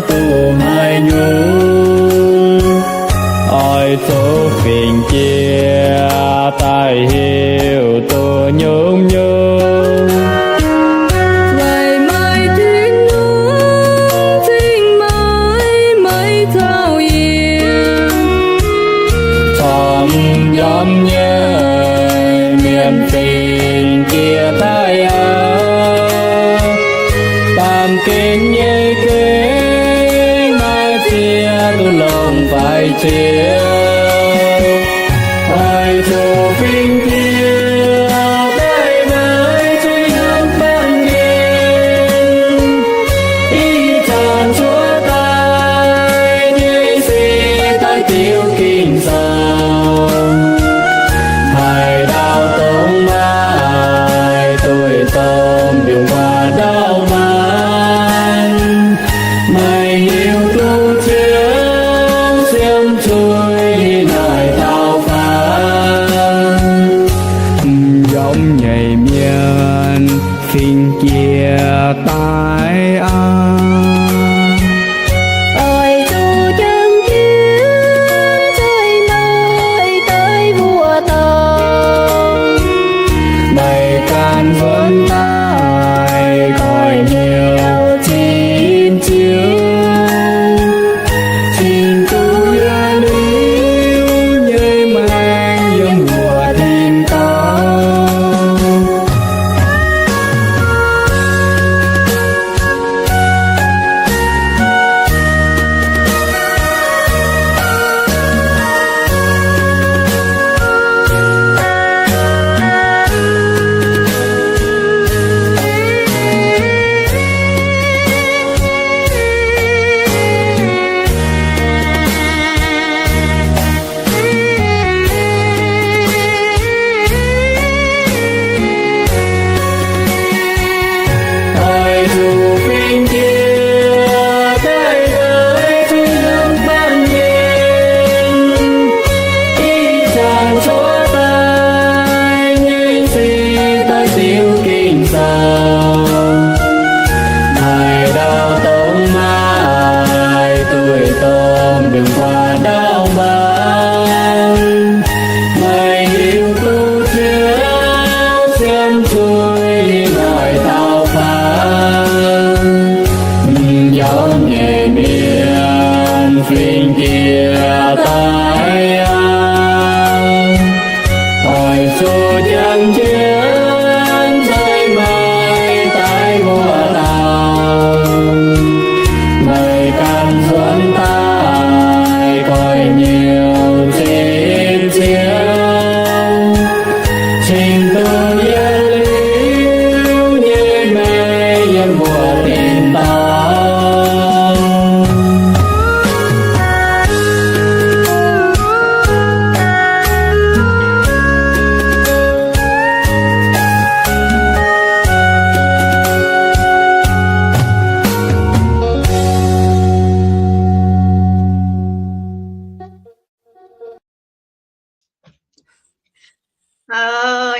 duqv haaix nyungc, oix zuqc fingx jiex daaih hiuv duqv nyungc-nyungc. Weic maaih Tin-Hungh cingx maaih, maaih taux yie, camv njormh nyei mienh fingx jiex daaih aqv. Baamh gen nyei gengh maaih ziex duqv longc faix ziouc, oix zuqc fingx jiex daaih naaiv zuiz hnamv baamh mienh, ih zanc cuotv daaih nyei sic daaih diuc Ging-Sou. Haaix dauh dongh maaih duih domh mbiungc waac ndau maanh, meih hiuv duqv Ziouv siemv zuiz naaic dauh fai? M'njormh nyei mienh fingx jiex daaih aqv. Oix zuqc jangx jienv nzengc maaih daaih mbuox dauh, meih ganh nzuonx daaih goiv hnyouv cingx Ziouv, cingx duqv yietc liuz nyei maengc yiem mbuo tin-dorngh. Oix zuqc fingx jiex daaih naaiv zuiz hnamv baamh mienh, ih zanc cuotv daaih nyei sic daaih diuc Ging-Sou. Haaix dauh dongh maaih duih domh mbiungc waac ndau maanh, meih hiuv duqv Ziouv siemv zuiz naaic dauh fai? M'njormh nyei mienh fingx jiex daaih aqv. Oix zuqc jangx jienv nzengc maaih daaih mbuox dauh, meih ganh nzuonx daaih goiv hnyouv cingx Ziouv, cingx duqv yietc liuz nyei maengc yiem mbuo tin-dorngh.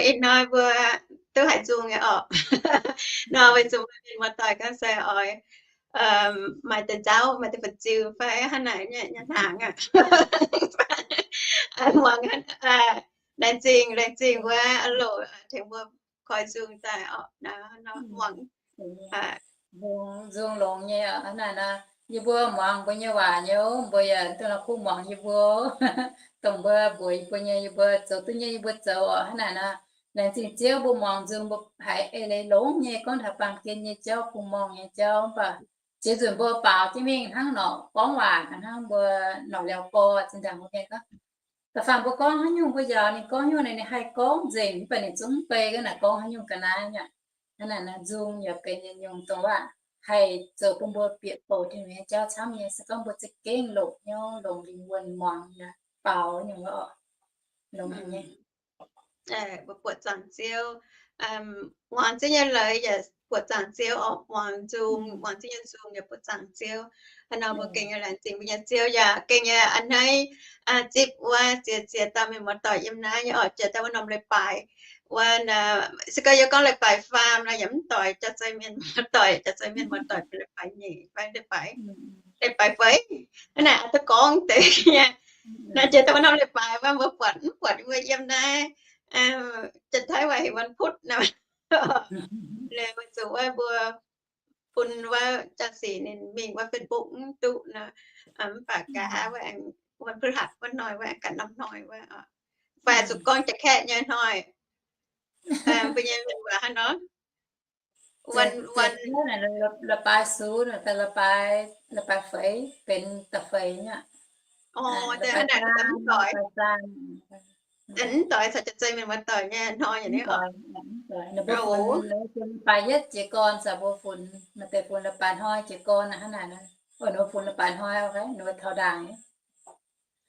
Ih hnoi mbuo duqv haiz nzung nyei orqc. Nor weic zuqc mienh muoz-doic ganh se oix maaih deix nzauv, maaih deix fu'juv fai hnangv naaic nyei hnaangx aqv. Muangx, laengz zingh, laengz zingh wuov loc tengx mbuo koi nzung daaih orqc. Muangx nzung longx nyei aqv. Hnangv naaic nor, yie mbuo muangx mbuo nyei waac nyei, mbuo yaac duqv nor kuv muangx yie mbuo, dongh mbuo mbuox yie mbuo nyei, yie mbuo zoux duqv nyei yie mbuo zoux orqc. Hnangv naaic nor, laengz zingh Ziouv mbuo muangx nzung mbuo haiz eix leiz longx nyei, gorngv taux baamh gen nyei jauv, kungx-morngh nyei jauv, mv baac ziex nzunc mbuo baaux jienv mingh hnangv norqc gorngv waac, hnangv mbuo norqc liauz gorx zinh ndaangc mbuo mienh gorngv, da'faanh mbuo gorngv haaix nyungc mbuo yaac ninh gorngv nyungc, ninh haih gorngv nzengc, mv baac ninh zungv mv bei ga'naaiv gorngv haaix nyungc ga'naaiv aqv. Hnangv naaic nor nzung yaac benx yietc nyungc dongh waac haih zoux bun mbuo bieqc bouc Tin-Hungh nyei jauv camv nyei. Se gorngv mbuo za'gengh longc hnyouv, longc lingh wuonh muangx yaac baaux nyungc longx nyei. Mbuo buoqc zaangc Ziouv, muangx Ziouv nyei leiz yaac buoqc zaangc Ziouv orqc, muangx nzung, muangx Ziouv nyei nzung yaac buoqc zaangc Ziouv. Hnangv nor mbuo gengh nyei laengz zingh mbuo nyei Ziouv yaac gengh nyei a'hneiv zipv wuov ziex ziex dauh mienh muoz-doic yiem naaiv nyei orqc, jiex daaih wuov norm leiz-baaix wuov, se gorngv yie gorngv leiz-baaix faam nor yaac mv doix jauv-zei mienh muoz-doic, jauv-zei mienh muoz-doic leiz-baaix nyeic fai leiz-baaix leiz-baaix feix. Hnangv naaic duqv gorngv deix nyei. Naaiv jiex daaih wuov norm leiz-baaix wuov, mbuo buatc, mv buatc mbuo yiem naaiv Janx-Taiv waac heuc วันพุธ nor. Liuz weic zuqc wuov mbuo bun wuov Jaa-Sic ninh mingh wuov Facebook mv duqv nor, mv baac nqa'haav wuov aengx วันพฤหัส wuov hnoi wuov aengx ganh norm hnoi wuov, fai zuqc gorngv jaa-kaeqv nyei hnoi. Mbuo nyei mienh waac hnangv nor, วัน วัน Leiz-baaix sux, leiz-baaix feix benx da'feix nyei. Mv doix, mv doix caux jaav-zei mienh muoz-doic nyei hnoi nyei ni oc. Leiz-baaix yietv jiez gorn caux mbuo funx, maaih deix funx leiz-baaix hnoi jiez gorn hnangv naaic. Ninh mbuo funx leiz-baaix hnoi, ninh mbuo taux ndaangc.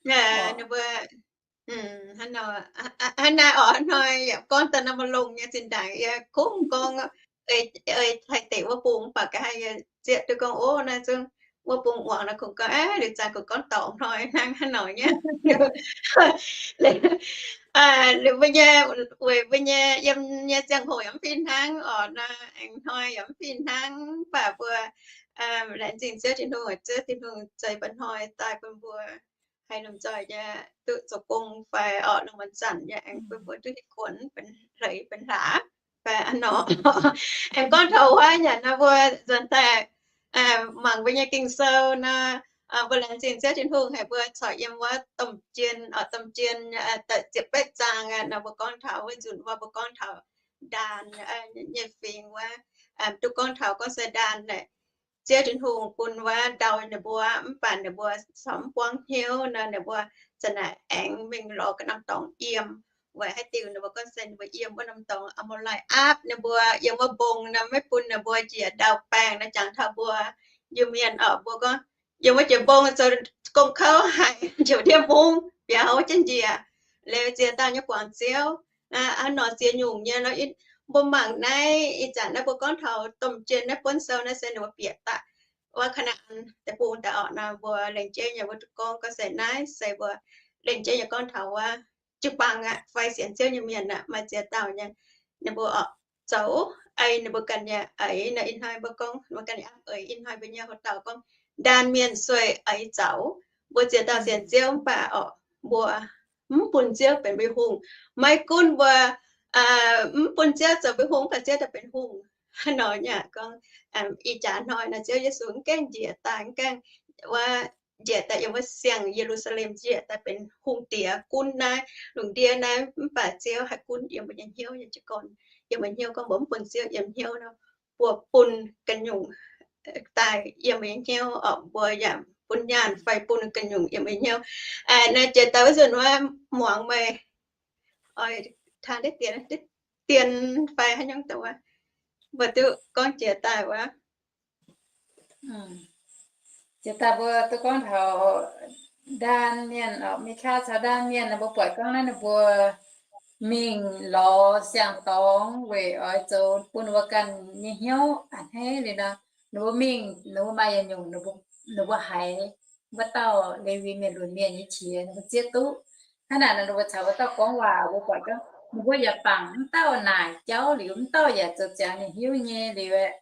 Ninh mbuo hnangv naaiv oc, hnoi yaac gorngv daaih nor maaih longx nyei zinh ndaangc yie kungx gorngv, ei, haih deix wuov bung mv baac nqa'haav yie zieqv duqv gorngv, ov, naaiv zungv wuov bung muangx nor kungx gorngv, aav, liuz zanc kungx gorngv dorngc hnoi hnangv hnangv nor nyei. Liuz mbuo nyei, weic mbuo nyei yiem nyei ziangh hoc yaac mv fih hnangv oc, naaiv aengx hnoi yaac mv fih hnangv, mv baac mbuo laengz zingh Ziouv Tin-Hungh, Ziouv Tin-Hungh zeix mba'hnoi daaih bun mbuo haih lomh nzoih nyei duqv zoux gong fai orqc, lungh muonz zanc yaac aengx bun mbuo duqv hiuv kuonx benx hleix benx hlaax fai a'hnoi. Aengx gorngv taux wuov yaac nor mbuo nzuonx daaih mangc mbuo nyei Ging-Sou nor, mbuo laengz zingh Ziouv Tin-Hungh haic mbuo corc yiem wuov Domh Jien, Domh Jien da'ziepc betv zaang nor mbuo gorngv taux wuov nzunc wuov mbuo gorngv taux ndaan nyei fingx wuov, duqv gorngv taux gorngv se ndaan naaic Ziouv Tin-Hungh bun wuov ndau ninh mbuo, mv baac ninh mbuo corc mv buangv hnyouv nor, ninh mbuo za'naaic aengx mingh lorz ganh norm dorngx yiem. Weic haaix diuc ninh mbuo gorngv se ninh mbuo yiem wuov norm dorngx Aa^mo^lai aapv ninh mbuo yiem wuov mbong nor, maiv bun ninh mbuo njiec ndau-baengh nor. Jangx taux mbuo Iu-Mienh oc, mbuo gorngv yiem wuov jiex mbong zoux gong kouv haic, njoux ndiev mungv biaux houv jienv njiec, liuz ziex dauh nyei guangc Ziouv. Hnangv nor ziex nyungc nyei nor, mbuo mangc naaiv ih zanc naaiv mbuo gorngv taux Domh Jien naaiv buonv sou naaiv se ninh mbuo bieqc daaih wuov Kaa^naa^an deic-bung daaih orqc nor, mbuo lengc jeiv nyei mbuo duqv gorngv gorngv se naaiv se mbuo lengc jeiv nyei gorngv taux wuov jiu-baang aqv fai sienx Ziouv nyei mienh aqv, maaih ziex dauh nyei ninh mbuo oc zoux ei ninh mbuo ganh nyei eix nor. Ih hnoi mbuo gorngv mbuo ganh nyei eix, ih hnoi mbuo nyei hoc dauh gorngv ndaan mienh sueih eix zaux. Mbuo ziex dauh sienx Ziouv mv baac oc, mbuo mv bun Ziouv benx mbuo nyei hungh. Maiv gunv mbuo mv bun Ziouv zoux mbuo hungh, mv baac Ziouv daaih benx hungh. Hnangv nor yaac gorngv ih jaax hnoi nor Ziouv Yesu mv gaengh njiec daaih, mv gaengh wuov njiec daaih yiem wuov siang-Ye^lu^saa^lem, njiec daaih benx hungh diex gunv naaiv lungh ndiev naaiv, mv baac Ziouv haih gunv yiem mbuo nyei hnyouv nyei jiez gorn. Yiem mbuo hnyouv gorngv mbuo mv bun Ziouv yiem hnyouv nor, mbuo bun ganh nyungc daaih yiem mbuo nyei hnyouv oc, mbuo yaac bun nyaanh fai bun ganh nyungc yiem mbuo nyei hnyouv. Naaiv jiex daaih wuov nzunc wuov muangx meih oix taan deix dien, deix dien fai haaix nyungc dongh wuov, mbuo duqv gorngv jiex daaih wuov. Jiex daaih mbuo duqv gorngv taux ndaan mienh oc, Mikaa caux ndaan mienh, mbuo buatc gorngv naaiv ninh mbuo mingh lorz siang-dorngx weic oix zoux bun ninh mbuo ganh nyei hnyouv a'hneiv liuz nor, ninh mbuo mingh, ninh mbuo maaih yietc nyungc, ninh mbuo haiz wuov dauh Lewi mienh lunx mienh nyei qiex ninh mbuo zieqv duqv. Hnangv naaic nor ninh mbuo caux wuov dauh gorngv waac, mbuo buatc gorngv ninh mbuo yaac bangc mv dauh naaic jauv liuz, mv dauh yaac zoux ziangx ninh hiuv nyei liuz,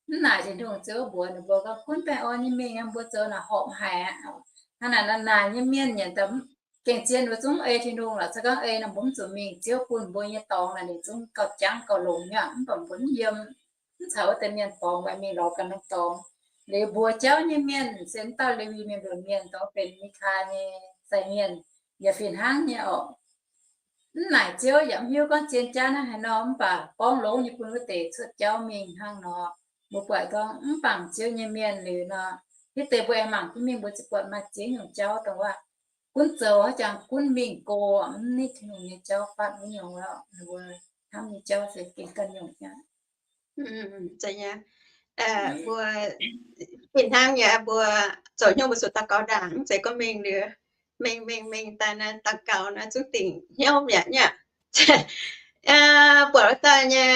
mv naaic Tin-Hungh ziouc mbuox ninh mbuo gorngv, gunv baengh orn nyei mingh, mbuo zoux naaic horpc haic aqv. Hnangv naaic nor naaic nyei mienh nyanc daaih gengh zien, ninh mbuo zungv ei Tin-Hungh lorqc. Se gorngv ei nor mbuo mv zuqc mingh, Ziouv bun mbuo nyei dorngx naaic ninh zungv gauh jangv gauh longx nyei, mv baac mbuo mv yiem, mv caux wuov deix mienh borngz, mbuo mingh lorz ganh norm dorngx. Liuz mbuox jauv nyei mienh se mv dauh Lewi mienh lunx mienh, dongh benx Mikaa nyei sai mienh, yaac fih hnangv nyei oc. Mv naaic Ziouv yaac mv hiuv gorngv zien jaav naaiv haaix nor, mv baac gorngv longx nyei bun wuov deix cuotv jauv mingh hnangv nor. Mbuo buatc gorngv mv bangc Ziouv nyei mienh liuz nor, hitv deix mbuo aengx mangc jienv mingh, mbuo ziouc buatc maaih ziex nyungc jauv dongh wuov gunv zoux haaix jangx gunv mingh go, mv nitv Tin-Hungh nyei jauv fatv wuov nyungc, mbuo hnamv nyei jauv se gengh ganh nyungc aqv. Mbuo fih hnangv nyei, mbuo zoux hnyouv mbuo zuqc daux gaux ndaangc, mv zeiz gorngv mingh liuz, mingh mingh mingh daaih naaiv daux gaux naaiv zungv dingc hnyouv mi'aqv nyei. Buatc wuov dauh nyei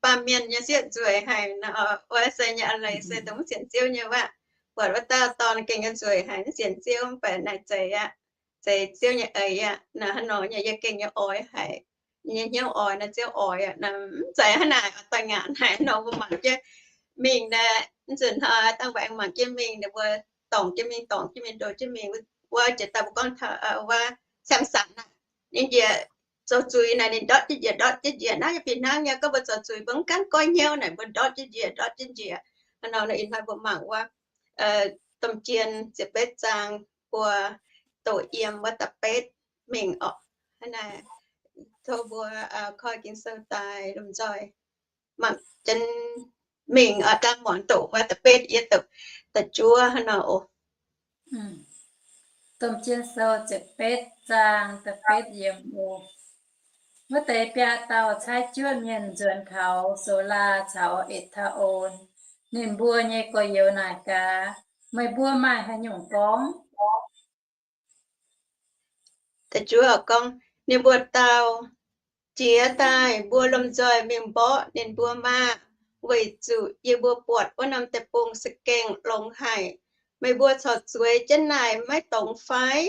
baamh mienh nyei sieqv nzueic haic nor, wuov se nyei a'leiz se dongh mv sienx Ziouv nyei wuov. Buatc wuov dauh dorn gengh nyei nzueic haic, mv sienx Ziouv, mv baac naaic zeiz aqv, zeiz Ziouv nyei eix aqv. Naaiv hnangv nor nyei yie gengh nyei oix haic, nyei hnyouv oix naaiv Ziouv oix aqv. Mv zeiz hnangv naaic, oix daaih ngaanc haic nor mbuo mangc jienv mingh naaiv, mv nzunc hnoi dangh mbuo aengx mangc jienv mingh naaiv mbuo dorngc jienv mingh, dorngc jienv mingh, ndoh jienv mingh. Wuov jiex daaih mbuo gorngv taux wuov Samson naaic, ninh njiec zoux zuiz naaic, ninh ndortv jienv njiec, ndortv jienv njiec. Naaiv yaac fih hnangv nyei, gorngv mbuo zoux zuiz mbuo mv gaengh goiv hnyouv naaic, mbuo ndortv jienv njiec, ndortv jienv njiec. Hnangv nor nor ih hnoi mbuo mangc wuov domh jien ziepc betv zaang, mbuo doqc yiem wuov da'betv mingh orqc. Hnangv naaic, tov mbuo koi Ging-Sou daaih lomh nzoih mangc jienv mingh oc. Daaih muangx doqc wuov da'betv yiem da'juov hnangv nor oc. Domh jien sou ziepc betv zaang da'betv yiemc oc. Wuov deix biaa dauh caaiv juov mienh nzuonx taux Soolaa caux Etc^taa^on. Ninh mbuo nyei gorx-youz naaic gaax, Meih mbuo maaih haaix nyungc gorngv? Da'juov gorngv, ninh mbuo dau, Jiex daaih mbuo lomh nzoih mingh mborqv ninh mbuo maah! Weic zuqc yie mbuo buatc wuov norm deic-bung za'gengh longx haic. Meih mbuo corc zueiz jienv naaic maiv dongz fai?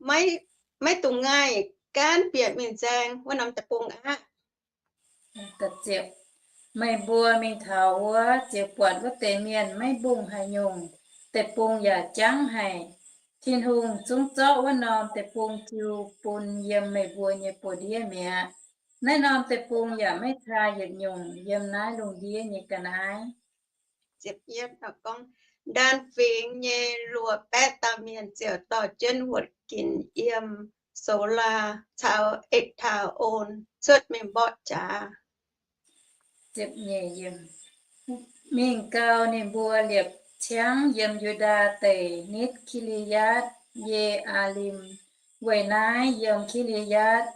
Maiv dungx ngaih gaanv bieqc mingh nzaeng wuov norm deic-bung aqv. Meih mbuo mingh taux wuov ziouc buatc wuov deix mienh maiv mbungh haaix nyungc, deic-bung yaac jangv haic. Tin-Hungh zungv zorqv wuov norm deic-bung jiu bun yiem meih mbuo nyei buoz-ndiev mi'aqv. Naaiv norm deic-bung yaac maiv caa yietc nyungc yiem naaiv lungh ndiev nyei ga'naaiv. Ndaamv fingx nyei luoqc baeqv dauh mienh ziouc dorh jienv wuotc ginc yiem Soolaa caux Etc^taa^on cuotv mingh mborqv jaax. Mingh gau, ninh mbuo liepc ciangv yiem Yu^ndaa Deic nitv Ki^li^yaatv, Ye^aa^lim. Weic naaiv yiem Ki^li^yaatv,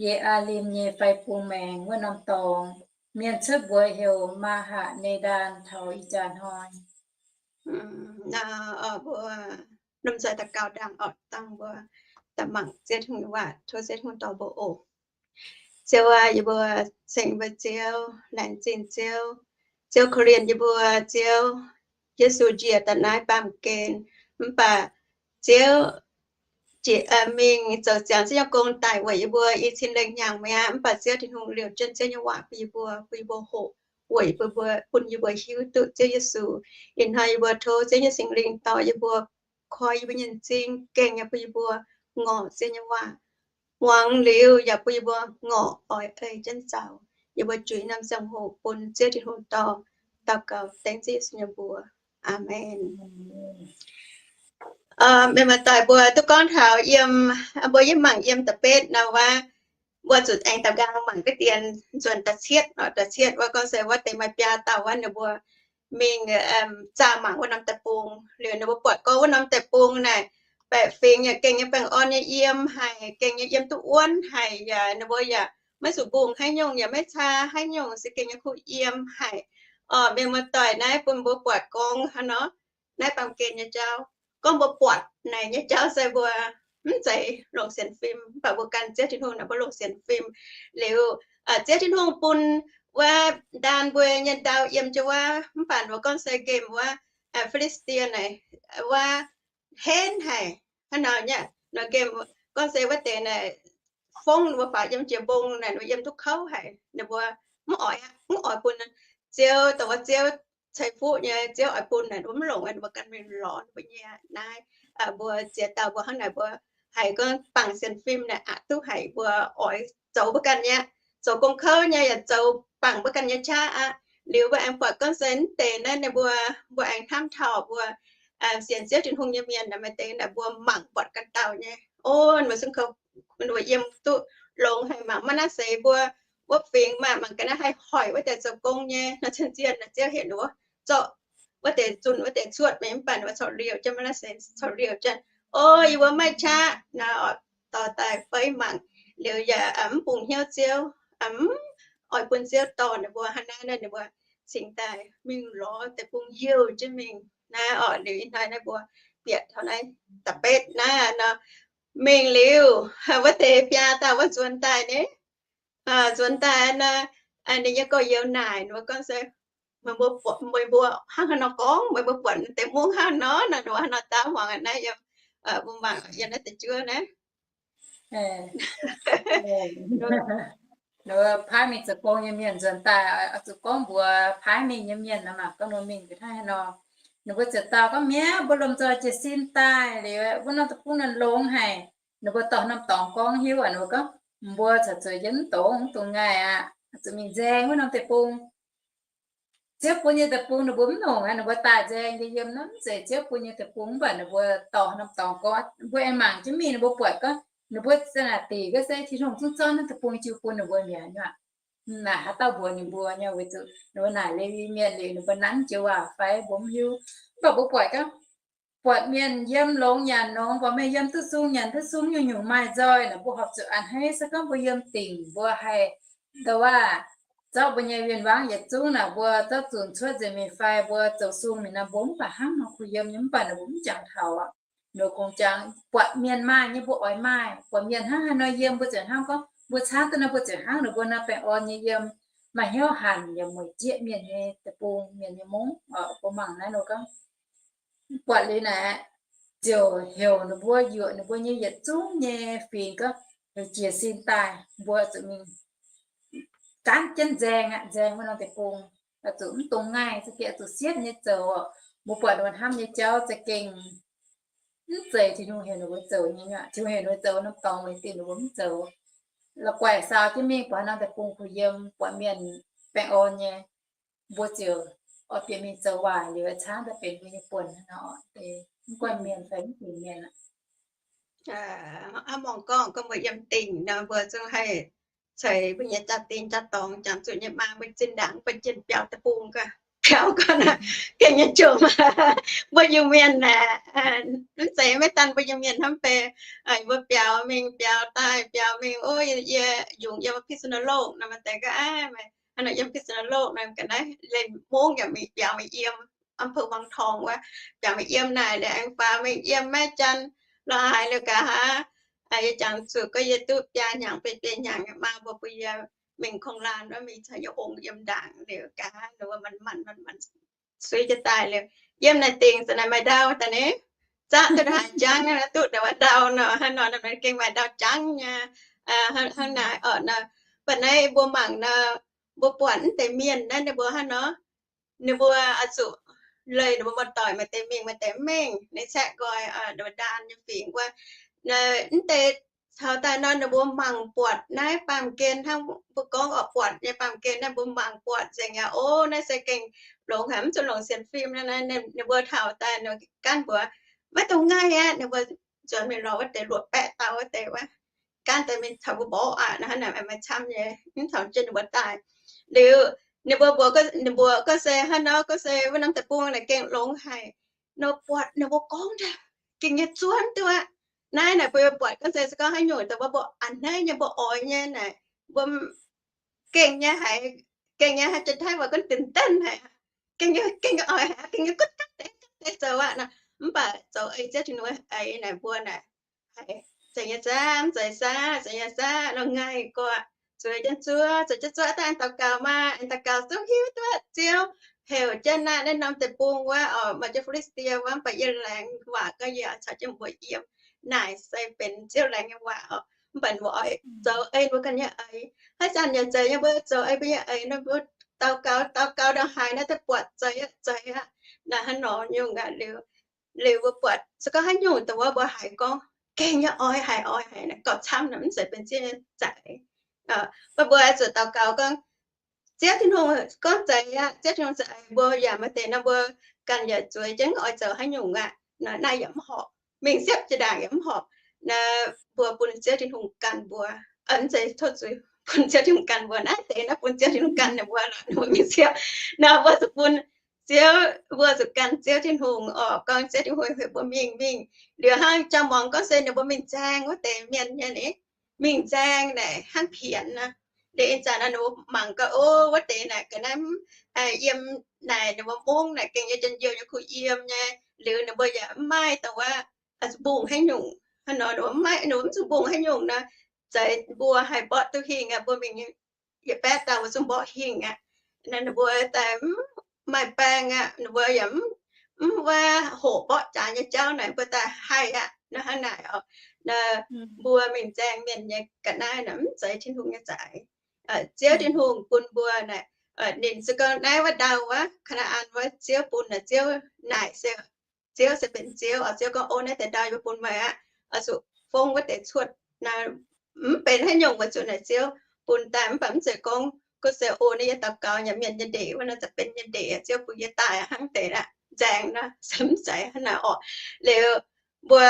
Ye^aa^lim nyei fai bung maengx wuov norm dorngx, mienh cuotv mbuox heuc Maa^hatc^ne^ndaan taux ih jaax hnoi. Mbuo lomh nzoih daux gaux ndaangc orqc, dangh mbuo daaih mangc Ziouv Tin-Hungh waac. Tov Ziouv Tin-Hungh dorh mbuo oc. Ziouv aac, yie mbuo ceng mbuo Ziouv, laengz zingh Ziouv. Ziouv korv-lienh yie mbuo, Ziouv. Yesu njiec daaih naaiv baamh gen, mv baac Ziouv mingh zoux ziangx Ziouv nyei gong daic weic yie mbuo i cin lengh hnyangx mi'aqv. Mv baac Ziouv Tin-Hungh liouh jienv Ziouv nyei waac bun yie mbuo, bun yie mbuo hoqc, weic bun yie mbuo, bun yie mbuo hiuv duqv Ziouv Yesu. Ih hnoi yie mbuo tov Ziouv nyei Singx Lingh dorh yie mbuo, koi yie mbuo nyei m'zing, gengh yaac bun yie mbuo ngorc Ziouv nyei waac, muangx liuz yaac bun yie mbuo ngorc oix ei jienv zaux. Yie mbuo juix norm ziangh hoc bun Ziouv Tin-Hungh dorh. Daux gaux dengv Ziouv Yesu nyei mbuox. Aamen. Meih maaih doic mbuo duqv gorngv taux yiem, mbuo yiem mangc yiem da'betv nor wuov, mbuo zuqc aengx daux nqaang mangc ga'dien nzuonx da'cietv, da'cietv wuov gorngv se wuov deix maaih biaa dauh wuov ninh mbuo mingh zaah mangc wuov norm deic-bung. Liuz ninh mbuo buatc gorngv wuov norm deic-bung naaic, baeqc fingx yaac gengh nyei baengh orn nyei yiem haic, gengh nyei yiem duqv wuonv haic, yaac ninh mbuo yaac maiv zuqc mbungh haaix nyungc, yaac maiv caa haaix nyungc, se gengh nyei kuh yiem haic. Orqc, mienh muoz-doic, naaiv bun mbuo buatc gorngv hnangv nor, naaiv baamh gen nyei jauv. Gorngv mbuo buatc naaic nyei jauv se mbuo mv zeiz longc sienx fim, mv baac mbuo gan Ziouv Tin-Hungh naaic mbuo longc sienx fim. Liuz Ziouv Tin-Hungh bun wuov ndaan mbuo nyei ndau yiem jienv wuov, mv baac mbuo gorngv se nqemh wuov Fi^li^saa^die naaic, wuov henv haic hnangv nor nyei. Nor nqemh gorngv se wuov deix naaic fongv ninh mbuo faaux yiem jiex mbong naaic, ninh mbuo yiem duqv kouv haic, ninh mbuo mv oix, mv oix bun Ziouv, dongh wuov Ziouv ceix fuqv nyei, Ziouv oix bun naaic, ninh mbuo mv longc, ninh mbuo ganh mingh lorz ninh mbuo nyei naaiv. Mbuo ziex dauh mbuo hnangv naaic, mbuo haiz gorngv bangc sienx fim naaic aqc duqv haic, mbuo oix zoux mbuo ganh nyei, zoux gong kouv nyei yaac zoux bangc mbuo ganh nyei qaqv aqv. Liuz mbuo aengx buatc gorngv se mv deix naaiv ninh mbuo, mbuo aengx hnamv taux mbuo sienx Ziouv Tin-Hungh nyei mienh naaic, maaih deix naaic mbuo mangc buatc ganh dauh nyei, o, mbuo zungv kouv, mbuo yiem duqv longx haic. Mangc maiv naaiv seix mbuo wuov fingx maah, mangc ga'naaiv haih hoic wuov deix zoux gong nyei nor, cien-cien naaic Ziouv heuc ninh mbuo zorqv wuov deix zunh wuov deix cuotv mingh, mv baac ninh mbuo corc liouh jienv, maiv naaiv seix corc liouh jienv. O, yie mbuo maiv qaqv naaic, dorh daaih feiv mangc, liuz yaac mv bungx hnyouv Ziouv, mv oix bun Ziouv dorh ninh mbuo. Hnangv naaiv ninh mbuo cingx daaih mingh lorz deic-bung youh jienv mingh naaiv orqc. Liuz ih hnoi naaiv mbuo bieqc taux naaiv da'betv naaiv nor, mingh liuz wuov deix biaa dauh wuov nzuonx daaih nyei, nzuonx daaih nor, ninh nyei gorx-youz naaic ninh mbuo gorngv se, meih mbuo, meih mbuo hnangv haaix nor gorngv, meih mbuo buatc deix mungv hnangv nor, nor ninh mbuo hnangv nor daav muangx naaiv yiem, mbuo mangc yiem naaiv deix juov naaiv. Paaiv mingh zoux gong nyei mienh nzuonx daaih, zuqc gorngv mbuox paaiv mingh nyei mienh nor, mangc gorngv nor mingh hnangv haaix nor. Ninh mbuo ziouc dau gorngv, Mi'aqv, mbuo lomh nzoih jiez sin daaih liuz, wuov norm deic-bung naaiv longx haic. Ninh mbuo dorh norm dorngx gorngv hiuv aqv. Ninh mbuo gorngv, Mbuo caux zueiz yiem mv dongz, mv dungx ngaih aqv. Zuqc mingh nzaeng wuov norm deic-bung. Ziouv bun nyei deic-bung ninh mbuo mv longc aqv. Ninh mbuo daaih nzaeng nyei yiem naaiv mv zeiz Ziouv bun nyei deic-bung, mv baac ninh mbuo dorh norm dorngx gorngv, mbuo aengx mangc jienv mingh, ninh mbuo buatc gorngv ninh mbuo za'naaic dingc ga'sie Tin-Hungh zungv zorqv naaiv deic-bung jiu bun ninh mbuo mi'aqv. Naaic haaix dauh mbuox ninh mbuo nyei? Weic zuqc ninh mbuo naaic Lewi Mienh liuz, ninh mbuo nanv joux waac fai mbuo mv hiuv. Mv baac mbuo buatc gorngv, buatc mienh yiem longx nyanc longx, buatc mienh yiem duqv sung nyanc duqv sung, nyungc-nyungc maaih nzoih naaic, mbuo horpc zuqc a'hneiv. Se gorngv mbuo yiem dingc, mbuo haih ndongc wuov, zorqv mbuo nyei win-wangv yietc zungv naaic, mbuo zorqv zunc cuotv nzengc mingh fai mbuo zoux sung mingh nor, mbuo mv baac hnangv nor kuh yiem nyei. Mv baac ninh mbuo mv jangx taux aqv. Ninh mbuo kungx jangx buatc mienh maaih nyei mbuo oix maaih, buatc mienh hnangv haaix nor yiem mbuo ziouc hnangv. Gorngv mbuo caangv duqv nor mbuo ziouc hnangv. Ninh mbuo naaiv baengh orn nyei yiem, maaih hnyouv hanc yaac mueic jieqv mienh nyei deic-bung, mienh nyei mungv. Mbuo mangc naaiv nor gorngv, buatc liuz naaic, ziouc heuc ninh mbuo, yuoqc ninh mbuo nyei yietc zungv nyei fingx gorngv, heuc jiez sin daaih, mbuo zuqc mingh gaanv jienv nzaeng aqv, nzaeng wuov norm deic-bung. Oix zuqc mv dungx ngaih, za'gengh oix zuqc siepv nyei zoux. Mbuo buatc ninh mbuo hnamv nyei jauv za'gengh mv zeiz Tin-Hungh heuc ninh mbuo zoux nyei. Tin-Hungh heuc ninh mbuo zoux norm dorngx, weic zuqc ninh mbuo mv zoux, la'guaih saau jienv mingh buatc norm deic-bung kuh yiem, buatc mienh baengh orn nyei, mbuo ziouc oix bieqc mingh zoux waaic liuz, caangv daaih benx mbuo nyei buonc nor. Mv guanh mienh fai mv bieqc mienh aqv. Hnangv mbuo gorngv, gorngv mbuo yiem dingc nor, mbuo zungv haih ceix mbuo nyei jaa-dingh jaa-dorngx, jangx zuqc nyei maa, mbuo zinh ndaangc mbuo jienh biaux deic-bung gaax, biaux gaax naaic, gengh nyei jomc. Mbuo Iu-Mienh aeqv, mv zeiz maiv daan mbuo Iu-Mienh hnamv bei, mbuo biaux mingh biaux daaih, biaux mingh, o, yie yungz yiem พิษณุโลก nor, maaih deix gaax, hnangv nor yiem พิษณุโลก nor ga'naaiv, lenh mungv yaac mingh biaux mingh yiem อำเภอวังทอง wuov, biaux mingh yiem naaic liuz aengx faaux mingh yiem แม่จันทร์ lorz haaix liuz gaax aqv. Yie jangx zuqc gorngv yie duqv biaa hnyangx, biei biei hnyangx maa mbuo bun yie mingh โคราช wuov, mingh caux yie ong yiem ndaangc liuz gaax, ninh mbuo manc manc manc manc suiv jienv daaih liuz, yiem naaic dingc za'naaic maaih ndau daaih ni, zaqv duqv haaix jangv, duqv daaih wuov ndau nor, hnangv nor, gengh maaih ndau jangv nyei. Hnangv naaic oc nor, mv baac naaiv mbuo mangc nor, mbuo buatc mv deix mienh naaiv ninh mbuo hnangv nor, ninh mbuo oix zuqc leih ninh mbuo muoz-doic maaih deix mingh maaih deix mv mengh, ninh caeqv nqoi ndaan nyei fingx wuov. Mv deix taux daaih nor ninh mbuo mangc buatc naaiv baamh gen hnangv mbuo gorngv oix buatc nyei baamh gen naaiv, mbuo mangc buatc nzengc aqv. O, naaiv se gengh longx haic, mv zuqc longc sienx fim. Ninh mbuo taux daaih nor, ganh mbuox maiv dungx ngaih aqv. Ninh mbuo nzuonx mingh lorz wuov deix luoqc baeqv dauh wuov deix wuov, ganh daaih mingh caux mbuo mborqv aqv. Hnangv naaic maaih camv nyei, mv taux jienv ninh mbuo daaih. Liuz ninh mbuo mbuox, ninh mbuox gorngv se hnangv nor, gorngv se wuov norm deic-bung naaic gengh longx haic nor, buatc ninh mbuo gorngv daaih gengh nyei zuov duqv aqv. Naaiv naaic mbuo buatc gorngv se, se gorngv haaix nyungc dongh mbuo a'hneiv nyei, mbuo oix nyei naaic, mbuo gengh nyei haiz, gengh nyei haiz jien-taiv mbuo gunv dinc denv haic, gengh nyei, gengh nyei oix haic, gengh nyei gunv gaatv deix gaatv deix zoux aqv nor. Mv baac zoux ei Ziouv Tin-Hungh ei naaic, mbuo naaic haiz zeiz nyei zaqv, mv zeiz zaqv, zeiz nyei zaqv nor, ngaih gorx, zueiz jienv zuov, zueiz jienv zuov daaih aengx daux gaux maah, aengx daux gaux zungv hiuv duqv Ziouv heuc jienv naaiv, naaiv norm deic-bung wuov oc, maaih jienv Fi^li^saa^die wuov, mv baac yie laengz waac gorngv yie caux jienv mbuo yiem. Naaic se benx Ziouv laengz nyei waac oc. Mv baac mbuo oix zoux ei mbuo ganh nyei eix. Haaix zanc yaac zeiz nyei, mbuo zoux ei mbuo nyei eix nor, mbuo daux gaux, daux gaux ndongc haaix naaiv daaih buatc zeiz aqv, zeiz aqv. Naaiv hnangv nor nyungc aqv. Liuz, liuz mbuo buatc se gorngv haaix nyungc dongh wuov mbuo haiz gorngv gengh nyei oix haic, oix haic naaic, gauh camv naaic, mv zeiz benx Ziouv nyei za'eix. Mv baac mbuo zuqc daux gaux gorngv, Ziouv Tin-Hungh gorngv zeiz aqv, Ziouv Tin-Hungh za'eix mbuo yaac maaih deix nor, mbuo ganh yaac zueiz jienv oix zoux haaix nyungc aqv. Naaiv yaac mv horpc, mingh siepv jiex ndaangc yaac mv horpc. Naaiv mbuo bun Ziouv Tin-Hungh ganh mbuo, mv zeiz, tov zuiz, bun Ziouv Tin-Hungh ganh mbuo. Naaiv deix naaiv bun Ziouv Tin-Hungh ganh ninh mbuo lorqc, ninh mbuo mingh siepv. Naaiv mbuo zuqc bun Ziouv, mbuo zuqc gan Ziouv Tin-Hungh oc. Gorngv Ziouv Tin-Hungh heuc mbuo mingh, mingh. Liuz hnangv jauv-muangx gorngv se ninh mbuo mingh nzaeng wuov deix mienh nyei ni, mingh nzaeng naaic hnangv pienx nor. Liuz ih zanc naaiv ninh mbuo mangc gaax, o, wuov deix naaic ga'naaiv, yiem naaic ninh mbuo mungv naaic gengh nyei njien-youh nyei kuh yiem nyei. Liuz ninh mbuo yaac mv maaih dongh wuov mbungh haaix nyungc. Hnangv nor ninh mbuo mv maaih, ninh mbuo mv zuqc mbungh haaix nyungc nor, zeiz mbuo haih mborqv duqv hingh aqv. Mbuo mingh yietc baeqv dauh mbuo zungv mborqv hingh aqv. Naaiv ninh mbuo daaih mv maaih baeng aqv, ninh mbuo yaac mv, mv wuov hoqc mborqv jaax nyei jauv naaic, mbuo daaih haih aqv. Naaiv hnangv naaic oc. Naaiv mbuo mingh nzaeng mienh nyei ga'naaiv naaic mv zeiz Tin-Hungh nyei za'eix. Ziouv Tin-Hungh bun mbuo naaic, Ninh se gorngv naaiv wuov ndau wuov, Kaa^naa^an wuov, Ziouv bun naaic, Ziouv naaic se, Ziouv se benx Ziouv oc. Ziouv gorngv, O, naaiv deix ndau yie mbuo bun meih aqv. Oix zuqc fongv wuov deix cuotv. Naaiv mv benx haaix nyungc, weic zuqc naaic Ziouv bun daaih. Mv baac mv zeiz gorngv gunv se, O, naaiv yie daux gaux nyanc mienh nyei ndeic wuov nor za'gengh benx nyei ndeic, Ziouv bun yie daaih hnangv deix aqv. Nzaeng nor se mv zeiz hnangv naaic orqc. Liuz mbuo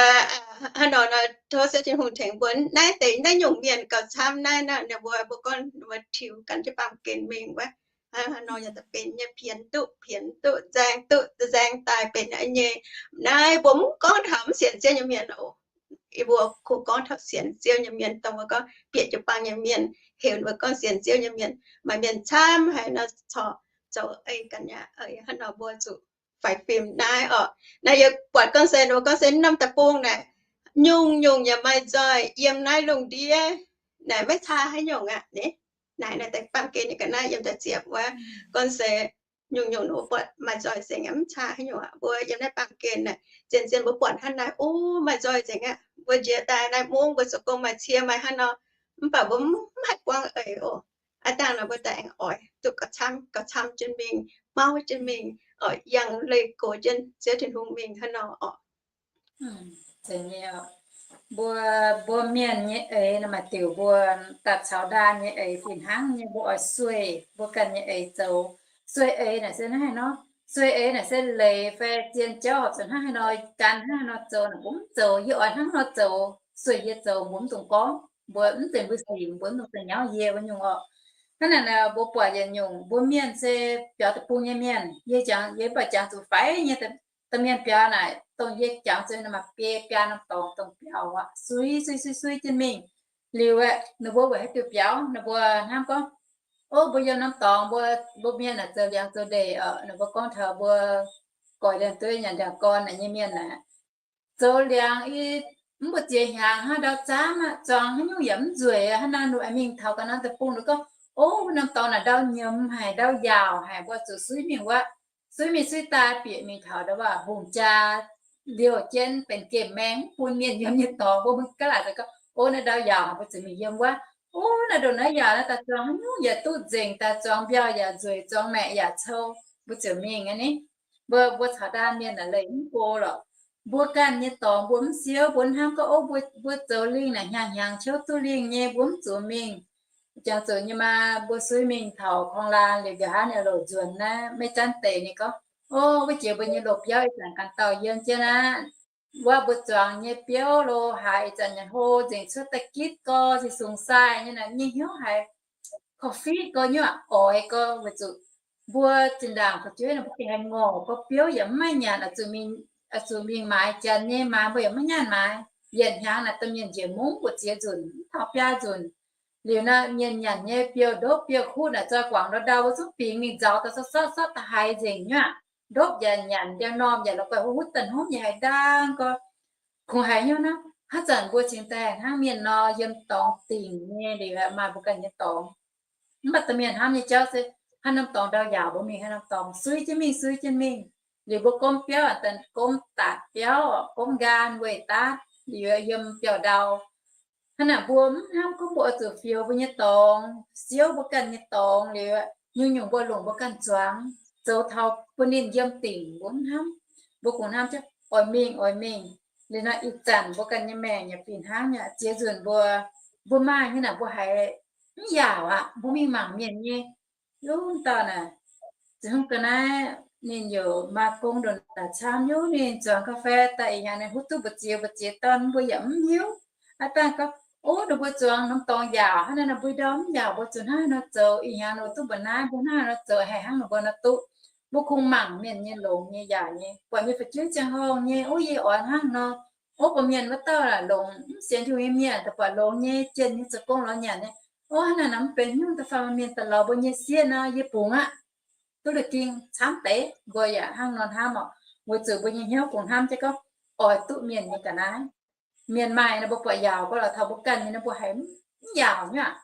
hnangv nor nor, tov Ziouv Tin-Hungh tengx mbuo. Naaiv deix naaiv nyungc mienh gauh camv naaiv nor, ninh mbuo, mbuo gorngv ninh mbuo tiux ganh jienv baamh gen mingh wuov. Hnangv nor yaac za'gengh benx nyei, pienx duqv, pienx duqv, nzaeng duqv, nzaeng daaih benx nyei. Naaiv mbuo mv gorngv taux mv sienx Ziouv nyei mienh oc. Yie mbuo kungx gorngv taux sienx Ziouv nyei mienh, dongh mbuo gorngv bieqc jiu-baang nyei mienh, heuc mbuo gorngv sienx Ziouv nyei mienh. Maaih mienh camv haic nor, corc zoux ei ganh aqv. Hnangv nor mbuo zuqc faix fim naaiv orqc. Naaiv yie buatc gorngv se, mbuo gorngv se norm deic-bung naaic, nyungc-nyungc yaac maaih nzoih yiem naaiv lungh ndiev naaic, maiv caa haaix nyungc aqv. Naaiv, naaiv deix baamh gen nyei ga'naaiv yiem da'ziepc wuov, gorngv se nyungc-nyungc mbuo buatc maaih nzoih nzengc aqv, mv caa haaix nyungc aqv. Mbuo yiem naaiv baamh gen naaic, zien-zien mbuo buatc hnangv naaiv, o, maaih nzoih nzengc aqv. Mbuo njiec daaih naaiv mungv mbuo zoux gong maaih cie maaih hnangv nor, mv baac mbuo mv haih buangv eix oc. Aav dangh nor mbuo daaih aengx oix duqv gauh camv, gauh camv jienv mingh, mauv jienv mingh, oix yangh leih gox jienv Ziouv Tin-Hungh mingh hnangv nor orqc. Mbuo, mbuo mienh nyei eix nor maaih diuc mbuo daaih caux ndaam nyei eix fih hnangv nyei, mbuo oix sueih mbuo ganh nyei eix zoux. Sueih eix naaic se hnangv haaix nor? Sueih eix naaic se leiz fai zien jauv horpc zuqc hnangv haaix nor, gan hnangv haaix nor zoux naaic mbuo mv zoux. Yie oix hnangv nor zoux, sueih yie zoux mbuo mv dungx gorngv, mbuo mv zeiz mbuo sic, mbuo mv dungx da'nyauv yie wuov nyungc orqc. Hnangv naaic mbuo buatc yietc nyungc mbuo mienh se biaux deic-bung nyei mienh, yie jangx, yie mv baac jangx zuqc faix nyei domh mienh biaux naaic, dongh yie jangx zuqc maaih biei biaa norm dorngx dongh biaux aqv, suiv suiv suiv suiv jienv mingh. Liuz aeqv, ninh mbuo weic haaix diuc biaux? Ninh mbuo hnamv gorngv, o, mbuo yiem norm dorngx mbuo, mbuo mienh naaic zoux liangx zoux ndeic oc. Ninh mbuo gorngv taux mbuo goix liangx dueiv nyanc ndiangx-gorn naaic nyei mienh naaic, zoux liangx i, mv buoz-ziex hnyangx hnangv ndau zaamv aqv, zuangx haaix nyungc yaac mv nzueic aqv. Hnangv naaic ninh mbuo aengx mingh taux ga'naaiv deic-bung, ninh gorngv, o, norm dorngx naaic ndau nyiemz haic, ndau yaauc haic, mbuo zuqc suiv mingh wuov. Suiv mingh suiv daaih bieqc mingh taux ndau waac hungh jaa liouh jienv benx gemh maeng mv bun mienh yiem nyei dorngx. Mbuo mv gaax laaic gorngv, o, naaiv ndau yaauc haic, mbuo zuqc mingh yiem wuov. O, naaiv ndongc naaiv yaauc naaiv daaih zuangx haaix nyungc yaac duqv nzengc, daaih zuangx mbiauh yaac nzueic, zuangx maeqc yaac cou, mbuo ziouc mingh aqv ni. Mbuo, mbuo caux ndaam mienh naaic leih mv go lorqc. Mbuo ganh nyei dorngx mbuo mv siouv, mbuo hnamv gorngv, o, mbuo, mbuo zoux lingh naaic hnyangx hnyangx qiouv duqv lingh nyei, mbuo mv zuqc mingh. Jangx zuqc nyei maa, mbuo suiv mingh taux korng laan liuz, nqa'haav ninh loc nzuonx naaiv maiv zanv deix, ninh gorngv, o, wuov jiex mbuo nyei loz-biauv ih zanc ganh dauh yiem jienv aqv. Wuov mbuo zuangx nyei biouv lo haaix ih zanc nyanc hlo nzengc, cuotv da'gitv gorx, se sung sai nyei naaic, nyei hnyouv haiz korv-fiqv gorx, nyuoqc oix gorx, weic zuqc mbuo zinh ndaangc fu'jueiv naaic mbuo gengh haiz ngorc gorx, biouv yaac mv maaih nyanc, oix zuqc mingh maaiz janx nyei, maaiz mbuo yaac maiv nyanc maaiz. Yietc hnyangx naaic domh mienh njiec mungv mbu'ziex nzunc, mv taux biaa nzunc. Liuz naaic mienh nyanc nyei biouv-ndopv biouv-kutv naaic zoi guangc ndau ndau, mbuo zungv bingx mingh nzauz daaih sortv sortv sortv daaih haiz nzengc nyuoqc. Ndopv yaac nyanc, ndiangx-normh yaac la'guaih huv daaih hnomv nyei, haiz ndaang gorx. Kungx haiz hnyouv hnangv, haaix zanc mbuo cingx daaih hnangv mienh nor, yiem dorngx dingc nyei liuz maaih mbuo ganh nyei dorngx. Mv baac domh mienh hnamv nyei jauv se, haaix norm dorngx ndau yaauc mbuo mingh haaix norm dorngx, suiv jienv mingh, suiv jienv mingh. Liuz mbuo gomv biauv, gomv daatc biauv, gomv nqaam weih daatv, liuz yiem biauv-ndau. Hnangv naaic mbuo mv hnamv gorngv mbuo oix zuqc fioux mbuo nyei dorngx, siouv mbuo ganh nyei dorngx liuz, nyungc-nyungc mbuo longc mbuo ganh zuangx, zoux taux bun ninh yiem dingc mbuo mv hnamv. Mbuo kungx hnamv jienv oix mingh, oix mingh. Liuz nor ih zanc mbuo ganh nyei maengc yaac fih hnangv nyei, ziex nzunc mbuo, mbuo maaih nyei naaic mbuo haiz mv yaauc aqv, mbuo mingh mangc mienh nyei. Yov, dauh naaic, ziex hmz ga'naaiv ninh yaac maaih gong ndongc naaic camv, yov ninh zuangx ga'fei daaih ih hnyangx ninh huv duqv mbu'ziex mbu'ziex dorn, mbuo yaac mv hiuv. Aav dangh gorngv, ov, ninh mbuo zuangx norm dorngx yaauc hnangv naaiv nor, mbuo ndau mv yaauc, mbuo zuqc hnangv haaix nor zoux, ih hnyangx ninh mbuo duqv mba'naaiv, mbuo hnangv haaix nor zoux, haih hnangv ninh mbuo nor duqv. Mbuo kungx mangc mienh nyei longx nyei yaac nyei, buatc nyei fu'jueiv ziangh horngh nyei, ov, yie oix hnangv nor. Ov, buatc mienh wuov dauh longx, mv sienx Tin-Hungh nyei mienh, daaih buatc longx nyei, jienh nyei, zoux gong lorz nyanc nyei. Ov, hnangv naaic mv benx hnyouv daaih faanh mienh daaih lorz mbuo nyei sieqv nor, yie bungx aqv. Duqv la'ging camv deix, mbuo yaac hnangv nor hnamv orqc. Weic zuqc mbuo nyei hnyouv kungx hnamv jienv gorngv oix duqv mienh nyei ga'naaiv. Mienh maaih nor mbuo buatc yaauc, mbuo lorz taux mbuo ganh nyei nor mbuo haiz mv yaauc nyei aqv.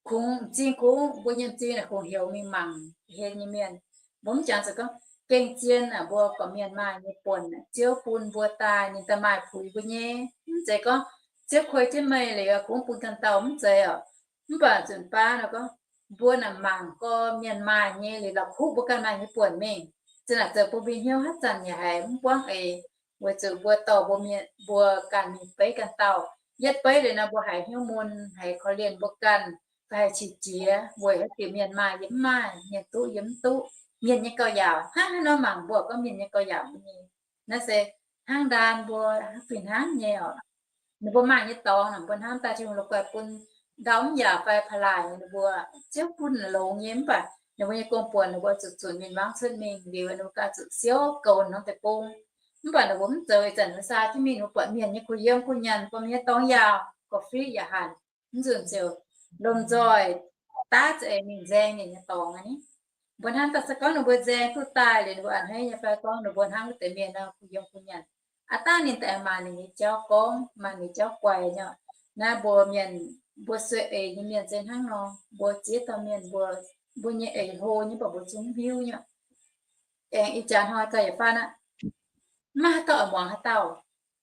Kungx m'zing, kungx mbuo nyei m'zing naaic kungx heuc mingh mangc hlen nyei mienh. Mbuo mv jangx zuqc gorngv gengh zien aqv, mbuo gorqv-mienh maaih nyei buonc, Ziouv bun mbuo daaih, ninh daaih maaih puix mbuo nyei. Mv zeiz gorngv Ziouv kuei jienv meih liuz kungx bun ganh dauh, mv zeiz orqc. Mv baac nzunc baav nor gorngv mbuo naaic mangc gorx mienh maaih nyei liuz la'kuqv mbuo ganh maaih nyei buonc mingh. Zinh naaic zoux bun mbuo hnyouv haaix zanc yaac haiz mv buangv eix, weic zuqc mbuo dorh mbuo mienh mbuo ganh mingh beiv ganh dauh. Yietv beiv liuz nor mbuo haiz hnyouv mun, haiz korv-lienh mbuo ganh, fai haiz qiex jiez weic haaix diuc mienh maaih yie mv maaih, mienh duqv yie mv duqv, mienh nyei gauh yaauc. Hnangv haaix nor mangc mbuo gorngv mienh nyei gauh yaauc nyei. Naaiv se hnangv ndaan mbuo fih hnangv nyei oc. Ninh mbuo maaih nyei dorngx naaic mbuo hnamv daaih Tin-Hungh la'guaih bun ndau mv yaac fai pa'laaih ninh mbuo, Ziouv bun longx nyei, mv baac ninh mbuo nyei gong-buonc ninh mbuo zuqc zunc mienh wangv cuotv mingh liuz, ninh mbuo ganh zuqc siouv goux norm deic-bung. Mv baac ninh mbuo mv zoux, ih zanc mbuo saa jienv mingh ninh mbuo buatc mienh nyei kuh yiem kuh nyanc, buatc mienh nyei dorngx yaauc, gorqv-fiqv yaac hanc, mv nzunc ziouc lomh nzoih daav za'eix mingh nzaeng ninh nyei dorngx aqv ni. Mbuo hnamv daaih se gorngv ninh mbuo nzaeng duqv daaih liuz, ninh mbuo a'hneiv nyei fai gorngv ninh mbuo hnangv wuov deix mienh nor kuh yiem kuh nyanc, aav dangh ninh daaih maaih ninh nyei jauv gorngv, maaih ninh jauv guaix nyei. Naaiv mbuo mienh, mbuo sueih eix nyei mienh se hnangv nor, mbuo ziex dauh mienh mbuo, mbuo nyei eix hlo nyei, mv baac mbuo zungv hiuv nyei. Aengx ih jaax hnoi gauh yietc faanv aqv, mv maaih haaix dauh oix muangx haaix dauh.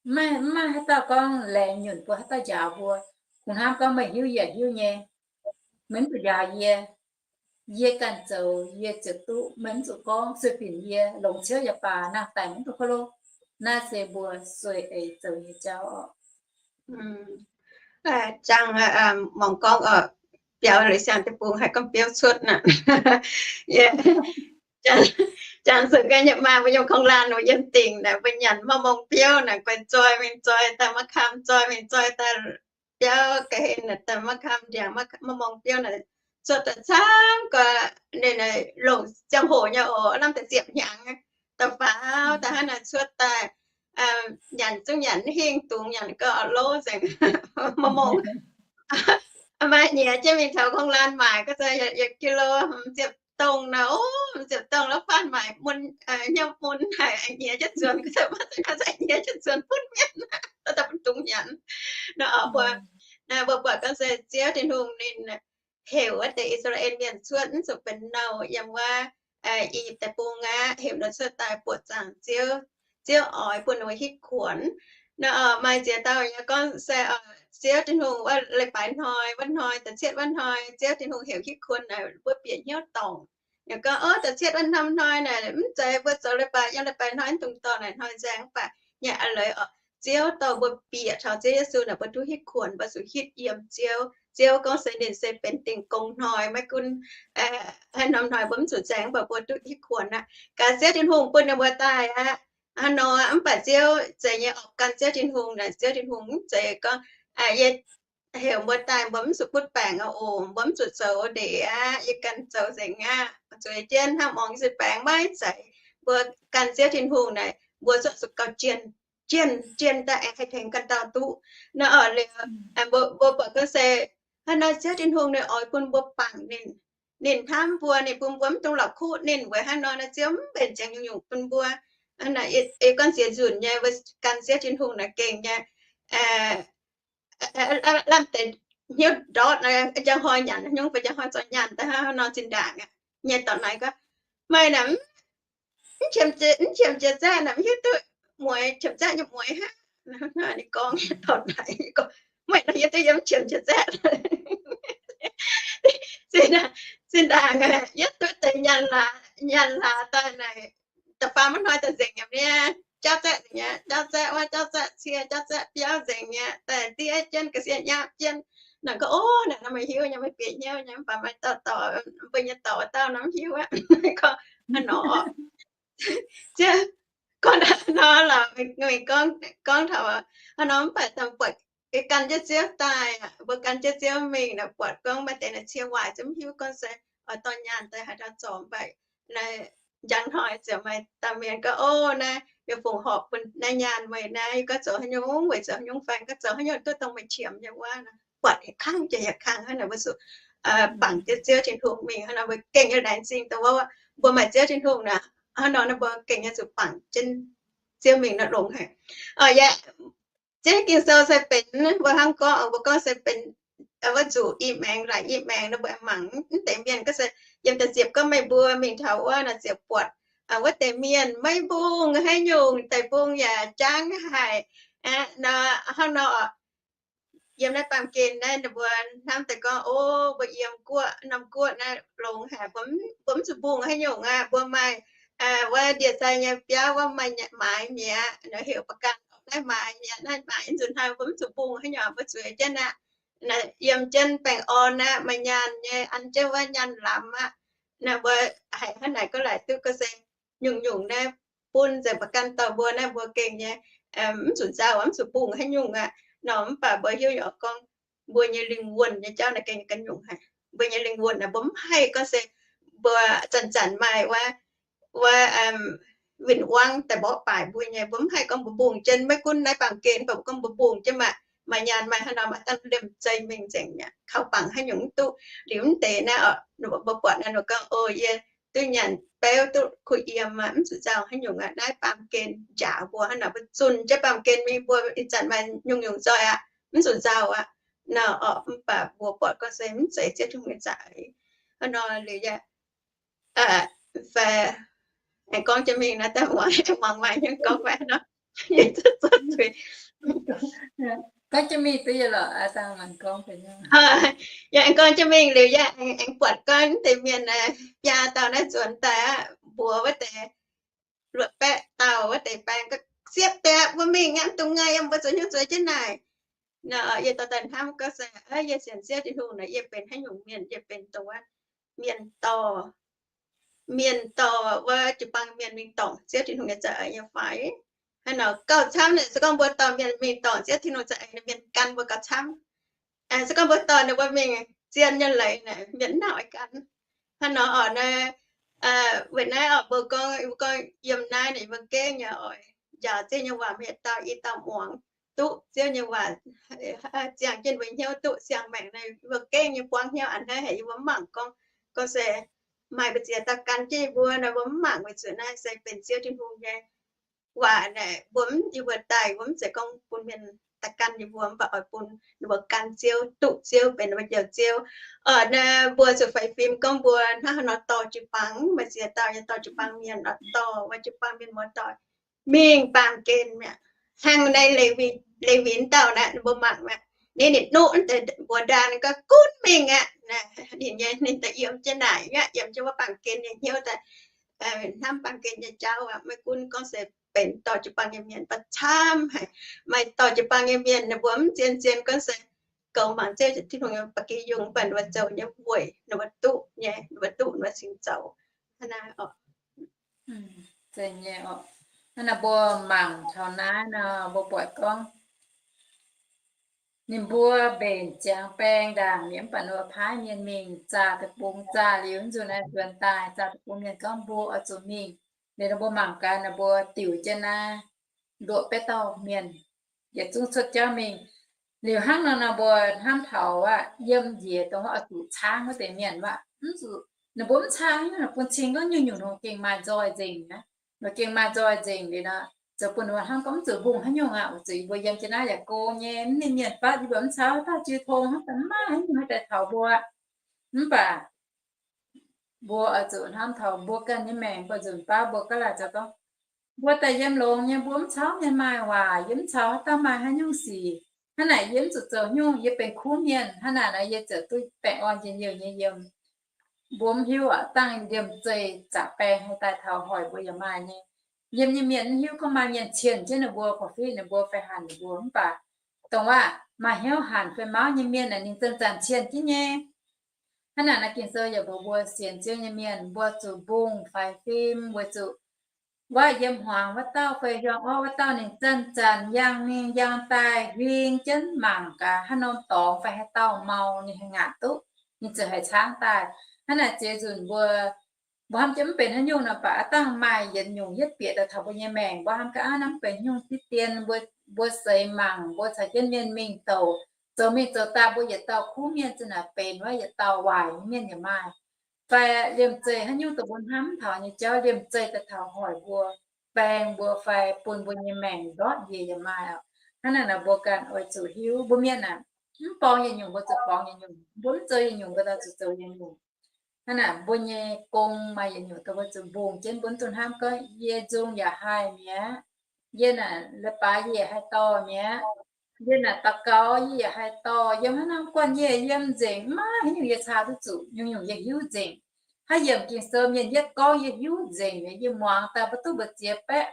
Mv maaih, mv maaih haaix dauh gorngv laengz nyunc mbuo, haaix dauh njaaux mbuo. Kungx hnamv gorngv meih hiuv yie hiuv nyei. Meih mv zuqc njaaux yie. Yie ganh zoux yie ziouc duqv, meih mv zuqc gorngv sueih binc yie, longc ciouv yaac baac, nangh daic mv duqv ko lo. Naaiv se mbuo sueih eix zoux nyei jauv oc. Jangx, mangc gorngv oc, biaux liuz siang deic-bung haih gorngv biouv cuotv naaic. Jangx zuqc ganh yaac maaih mbuo yiem kongx laanh, mbuo yiem dingc naaic, mbuo nyanc maiv mong biouv naaic, guai zoi mingh zoi daaih maiv kaam, zoi mingh zoi daaih biauv ga'hlen naaic, daaih maiv kaam ndiangx, maiv mong biouv naaic, cuotv daaih camv gau, ninh longc ziangh hoc nyei oc, lamh deix ziepc hnyangx, da'faaux da'hnangv naaic cuotv daaih, nyanc zungv nyanc hingh, dungx nyanc gau, lov nzengc, maiv mong. Maaih nyiex jienv mingh taux kongx laanh maaic ga'zei yietc kilo ziepc dongh naaic, o, ziepc dongh la'faanh maaic mun, hnyouv mun haic, nyiex jienv nzuonx ga'zei, nyiex jienv nzuonx bun mienh, daaih bun dungx nyanc. Nor mbuo, mbuo buatc gorngv se Ziouv Tin-Hungh ninh heuc wuov deix I^saa^laa^en Mienh cuotv, mv zuqc benx nouh yiem wuov I^yipv Deic-Bung aqv, heuc ninh cuotv daaih buoqc zaangc Ziouv. Ziouv oix bun ninh mbuo hitv kuonx. Nor maaih ziex dauh yaac gorngv se Ziouv Tin-Hungh wuov leiz-baaix hnoi, wuov hnoi, da'cietv wuov hnoi, Ziouv Tin-Hungh heuc hitv kuonx naaic, mbuo bieqc hnyouv dorngc. Yaac gorngv, o, da'cietv wuov hnoi naaic mv zeiz mbuo zoux leiz-baaix, yiem leiz-baaix hnoi mv dungx dorh naaic hnoi nzaeng, mv baac nyei a'leiz oc, Ziouv dorh mbuo bieqc taux Ziouv Yesu naaic, mbuo duqv hitv kuonx, mbuo zuqc hitv yiem Ziouv. Ziouv gorngv se ninh se benx dingh gong hnoi, maiv gunv haaix norm hnoi mbuo mv zuqc nzaeng, mv baac mbuo duqv hitv kuonx aqv. Gaax Ziouv Tin-Hungh bun ninh mbuo daaih aqv. Hnangv nor mv baac Ziouv zeiz nyei, opc gan Ziouv Tin-Hungh naaic, Ziouv Tin-Hungh mv zeiz gorngv, yie heuc mbuo daaih mbuo mv zuqc butv baengc aqv oc, mbuo mv zuqc zoux ndeic aqv, yie ganh zoux nzengc aqv. Zueiz jienv hnangv mungz se baengc maiv zeiz. Mbuo gan Ziouv Tin-Hungh naaic, mbuo zuqc gauh jienh, jienh, jienh daaih aengx haih tengx ganh dauh duqv. Nor oc, liuz mbuo buatc gorngv se hnangv nor Ziouv Tin-Hungh ninh oix bun mbuo bangc ninh. Ninh hnamv mbuo, ninh bun mbuo mv dungx la'kuqv ninh. Weic hnangv nor naaic Ziouv mv mbenc ziangx nyungc-nyungc bun mbuo. Ih gorngv ziex nzunc nyei mbuo gan Ziouv Tin-Hungh naaic gengh nyei, lamh deix hnyouv ndortv, njang hnoi nyanc haaix nyungc, fai njang hnoi zoux nyanc daaih hnangv haaix nor zinh ndaangc aqv. Nyei dorh naaic gorngv, meih naaic mv qiemx jiex zaeqv naaic, mv hiuv duqv mueiz, qiemx zaeqv nyei mueiz hnangv. Ninh gorngv nyei dorh naaic gorngv, meih naaic hiuv duqv yie mv qiemx jiex zaeqv. Zinh ndaangc yietv duqv deix nyanc hlaax, nyanc hlaax daaih naaic, da'faam wuov hnoi daaih nzengc nyei, jauv zaeqv nzengc nyei, jauv zaeqv wuov, jauv zaeqv cie, jauv zaeqv biauv nzengc nyei, daaih diev jienv ga'sie nyapv jienv. Naaic gorngv, o, naaic nor meih hiuv nyei, meih bieqc hnyouv nyei, mv baac meih dauh dorc, mbuo nyei dorc wuov dauh nor mv hiuv aqv. Gorngv hnangv nor, Ziouv gorngv hnangv nor lorqc, mingh gorngv, gorngv taux hnangv nor mv baac dangh buatc gan jienv Ziouv daaih, mbuo gan jienv Ziouv mingh naaic, buatc gorngv maaih deix naaic cie waaic ziouc mv hiuv gorngv se oix dorh nyaanh daaih haaix dauh zorc, mv baac naaic njang hnoi ziouc maaih dauh mienh gorngv, o, naaiv yie fungc horpc bun naaiv nyaanh meih naaiv, yie gorngv zoux haaix nyungc weic zoux haaix nyungc fai gorngv zoux haaix nyungc duqv dongh meih qiemx nyei wuov. Buatc yietc kangv jiex yietc kangv hnangv naaic, mbuo zuqc bangc jienv Ziouv Tin-Hungh mingh hnangv nor mbuo gengh nyei laengz zingh dongh wuov mbuo maaih Ziouv Tin-Hungh naaic. Hnangv nor naaiv mbuo gengh nyei zuqc bangc jienv Ziouv mingh nor longx haic. Yaac Ziouv Ging-Sou se benx, mbuo hnangv gorngv, mbuo gorngv se benx wuov nzuqc i maengx, laaix i maengx nor, mbuo mangc mv deix mienh gorngv se yiem da'ziepc gorngv meih mbuo mingh taux wuov naaic ziouc buatc wuov deix mienh maiv mbungh haaix nyungc, deic-bung yaac jangv haic. Hnangv nor, yiem naaiv baamh gen naaiv, ninh mbuo hnamv daaih gorngv, o, mbuo yiem guoqv, norm guoqv naaiv longx haic, mbuo mv zuqc mbungh haaix nyungc aqv. Mbuo maaih wuov ndie-sai nyei biauv, wuov maaih maaiz mi'aqv, heuc ประกัน naaiv maaiz mi'aqv, naaiv maaiz nzunc hnoi mbuo mv zuqc mbungh haaix nyungc, mbuo zueiz jienv aqv. Yiem jienv baengh orn aqv, maaih nyaanh nyei, an jienv wuov nyaanh lamz aqv. Naaiv mbuo haiz hnangv naaic gorngv laaic duqv gorngv se nyungc-nyungc naaiv bun nzengc ประกัน dorh mbuo naaiv mbuo gengh nyei mv zuqc nzauh, mv zuqc mbungh haaix nyungc aqv nor. Mv baac mbuo hiuv nyei oc gorngv mbuo nyei lingh wuonh nyei jauv naaiv gengh ganh nyungc haic. Mbuo nyei lingh wuonh naaiv mbuo mv haih gorngv se mbuo zanc-zanc maaih wuov, wuov win-wangv daaih mborqv baaic mbuo nyei. Mbuo mv haih gorngv mbuo mbungh jienv, maiv gunv naaiv baamh gen mbuo gorngv mbuo mbungh jienv maah, maaih nyaanh maaih haaix nor maaih dangh liemh zeih mingh nzengc mi'aqv, kaux bangc haaix nyungc mv duqv. Liuz mv deix naaiv oc, mbuo buatc naaiv ninh gorngv, o, yie duqv nyanc beuv duqv kuh yiem aqv, mv zuqc nzauh haaix nyungc aqv. Naaiv baamh gen njaaux mbuo hnangv naaic, mbuo zunh jienv baamh gen mingh, mbuo ih zanc maaih nyungc-nyungc nzoih aqv, mv zuqc nzauh aqv nor. Mv baac mbuo buatc gorngv se mv zeiz Ziouv Tin-Hungh nyei za'eix hnangv nor liuz yaac fai aengx gorngv jienv mingh naaiv daaih muangx, muangx maaih nyungc gorngv fai nor, yie zuqc zuqc tuix. Gorngv jienv mingh duqv yie lorqc, dangh gorngv fai nor. Yaac aengx gorngv jienv mingh liuz yaac aengx buatc gorngv deix mienh biaa dauh naaiv nzuonx daaih aqv, mbuox wuov deix luoqc baeqv dauh wuov deix baeng gorngv, siepv deix mbuo mingh aqv, mv dungx ngaih yiem, mbuo zuqc hnyouv zueiz jienv naaic. Yie dorh daaih hnamv gorngv se, yie sienx Ziouv Tin-Hungh naaic, yie benx haaix nyungc mienh? Yie benx dongh wuov mienh dorh, mienh dorh wuov jiu-baang mienh mingh dorngc Ziouv Tin-Hungh nyei za'eix nyei fai? Hnangv nor gauh camv naaic, se gorngv mbuo dorh mienh mingh dorngc Ziouv Tin-Hungh za'eix, mienh gan mbuo gauh camv. Se gorngv mbuo dorh ninh mbuo mingh zien nyei leiz naaic, mienh mv nangc oix gan. Hnangv nor oc, naaiv, weic naaiv oc, mbuo gorngv, mbuo gorngv yiem naaiv naaic, mbuo gengh nyei oix njaaux Ziouv nyei waac, mienh dauh i dauh muangx duqv Ziouv nyei waac, ziangh jienv mbuo hnyouv duqv siang-maengc naaic, mbuo gengh nyei buangv hnyouv a'hneiv haic. Yie mbuo mv mangc gorngv, gorngv se maaih mbu'ziex dauh gan jienv yie mbuo naaic, mbuo mv mangc weic zuqc naaiv se benx Ziouv Tin-Hungh nyei waac naaic, mbuo mv, yie mbuo daaih, mbuo mv zeiz gorngv bun mienh daaih gan yie mbuo, mv baac oix bun ninh mbuo gan Ziouv, duqv Ziouv, benx ninh mbuo njoux Ziouv. Naaiv mbuo zuqc faix fim gorngv mbuo hnangv haaix nor dorh jiu-baang, maaih ziex dauh nyei dorh jiu-baang mienh, dorh maaih jiu-baang mienh muoz-doic mingh baamh gen mi'aqv. Hnangv naaiv Lewi, Lewi dauh naaiv, ninh mbuo mangc mi'aqv. Ninh, ninh nuqv deix mbuox ndaa, ninh gorngv, gunv mingh aqv. Ninh nyei, ninh daaih yiem jienv naaic aqv, yiem jienv wuov baamh gen nyei hnyouv daaih hnamv baamh gen nyei jauv aqv. Maiv gunv gorngv se benx dorh jiu-baang nyei mienh, mv baac camv haic. Maaih dorh jiu-baang nyei mienh ninh mbuo mv zien-zien gorngv se goux mangc Ziouv Tin-Hungh nyei ba'gi yungh, mv baac ninh mbuo zoux nyei weic ninh mbuo duqv nyei, ninh mbuo duqv, ninh mbuo cingx zoux. Hnangv naaiv oc. Hnangv naaiv mbuo mangc taux naaiv nor, mbuo buatc gorngv ninh mbuo mbenc ziangx baeng ndaangc mi'aqv, mv baac ninh mbuo paaiv mienh mingh zaah deic-bung. Zaah liuz nzunc naaiv nzuonx daaih, zaah deic-bung mienh gorngv mbuo oix zuqc mingh. Liuz ninh mbuo mangc gaax, ninh mbuo diuc jienv naaiv luoqc baeqv dauh mienh yietc zungv cuotv jauv mingh. Liuz hnangv nor, nor mbuo hnamv taux aqv, yiem njiec dongh wuov oix zuqc caangv wuov deix mienh aqv, mv zuqc, ninh mbuo mv caangv, bun cing gorngv nyungc-nyungc ninh gengh maaih nzoih nzengc aqv. Ninh gengh maaih nzoih nzengc liuz nor, zoux bun ninh mbuo hnamv gorngv mv zuqc mbungh haaix nyungc aqv. Weic zuqc yie mbuo yiem jienv naaiv yaac go nyei, mv ninh mienh fatv yie mbuo mv caux haaix dauh jiu tong, haaix dauh mv maaih haaix nyungc haih daaih taux mbuo. Mv baac mbuo oix zuqc hnamv taux mbuo ganh nyei maengc, mbuo nzunc baav mbuo gaav laaic zoux gorngv, mbuo daaih yiem longx nyei, mbuo mv caux mienh maaih waac, yie mv caux haaix dauh maaih haaix nyungc sic. Hnangv naaic yie mv zuqc zoux nyungc, yie benx kuv mienh. Hnangv naaic nor yie ziouc duqv baengh orn njien-youh nyei yiem. Mbuo mv hiuv aqv, dangh liemh zeih zaqc baeng haaix daaih taux hoic mbuo yaac maaih nyei. Yiem nyei mienh mv hiuv gorngv maaih mienh cienh jienv ninh mbuo, korv-fiqv ninh mbuo fai hanc ninh mbuo, mv baac dongh waac maaih hnyouv hanc fai mauv nyei mienh aeqv, ninh zanc-zanc cienh jienv nyei. Hnangv naaic naaiv Ging-Sou yaac mbuox mbuo sienx Ziouv nyei mienh, mbuo zuqc mbungh faix fim, weic zuqc waac yiem hmuangx wuov dauh fai hiuang orqv wuov dauh ninh zanc-zanc yangh mingh yangh daaih huing jienv mangc gaax haaix norm dorngx fai haaix dauh mau ninh haih ngaatc duqv, ninh ziouc haiz caangv daaih. Hnangv naaic ziex nzunc mbuo, mbuo hnamv jienv mv benx haaix nyungc nor, mv baac aav dangh maaih yietc nyungc yietv bieqc daaih taux mbuo nyei maengc, mbuo hnamv gaax aav, naaiv mv benx haaix nyungc diqv dien, mbuo, mbuo seix mangc, mbuo caux jienv mienh mingh douc, zoux mingh zoux daaih mbuo yietc dauh kuv mienh zinh naaic benx wuov, yietc dauh waaic nyei mienh yaac maaih. Fai liemh zeih haaix nyungc dongh mbuo hnamv taux nyei jauv, liemh zeih daaih taux hoic mbuo, baeng mbuo fai bun mbuo nyei maengc ndortv njiec yaac maaih oc. Hnangv naaic nor mbuo ganh oix zuqc hiuv, mbuo mienh aah, mv borngz yietc nyungc mbuo zuqc borngz yietc nyungc, mbuo mv zoux yietc nyungc mbuo zuqc zoux yietc nyungc. Hnangv naaic mbuo nyei gong maaih yietc nyungc dongh mbuo zuqc mbungh jienv, mbuo mv dungx hnamv gorngv yie nzung yaac haih mi'aqv, yie naaic leiz-baaix yie yaac haih dorh mi'aqv. Yie naaic daux gaux yie yaac haih dorh yiem haaix norm guanh yie yiem nzengc, maiv haaix nyungc yie caa duqv zuqc, nyungc-nyungc yie hiuv nzengc. Haaix yiemc Ging-Sou mienh yietv gorngv yie hiuv nzengc, yie muangx daaih mbuo duqv mbu'ziex baeqv,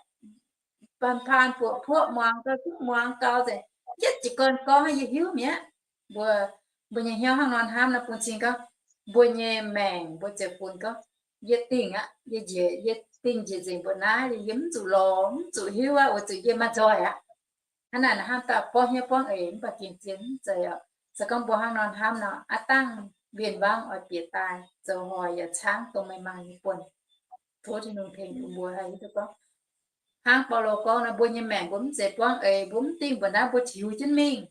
paan-paan buoqc puoqv muangx gau, duqv muangx gau nzengc. Yietv jiez gorn gorngv yie hiuv mi'aqv. Mbuo, mbuo nyei hnyouv hnangv nor hnamv nor bun cing gorngv, mbuo nyei maengc mbuo ziouc funx gorngv, yie dingh aqv, yie njiec, yie dingh njiec nzengc mbuo naaiv, yie mv zuqc lorz, mv zuqc hiuv aqv, weic zuqc yie maaih nzoih aqv. Hnangv naaic hnamv daaih borngv hnyouv borngv eix mv baac gengh zien mv zeiz oc. Se gorngv mbuo hnangv nor hnamv nor, aav dangh wien-wangv oix bieqc daaih, zoux hoic yaac caangv dongh meih maaih nyei buonc. Tov Tin-Hungh tengx bun mbuo haih hiuv duqv gorngv, hnangv Baulo gorngv nor, mbuo nyei maengc mbuo mv zeiz buangv eix, mbuo mv dingh mbuo naaiv mbuo tiux jienv mingh.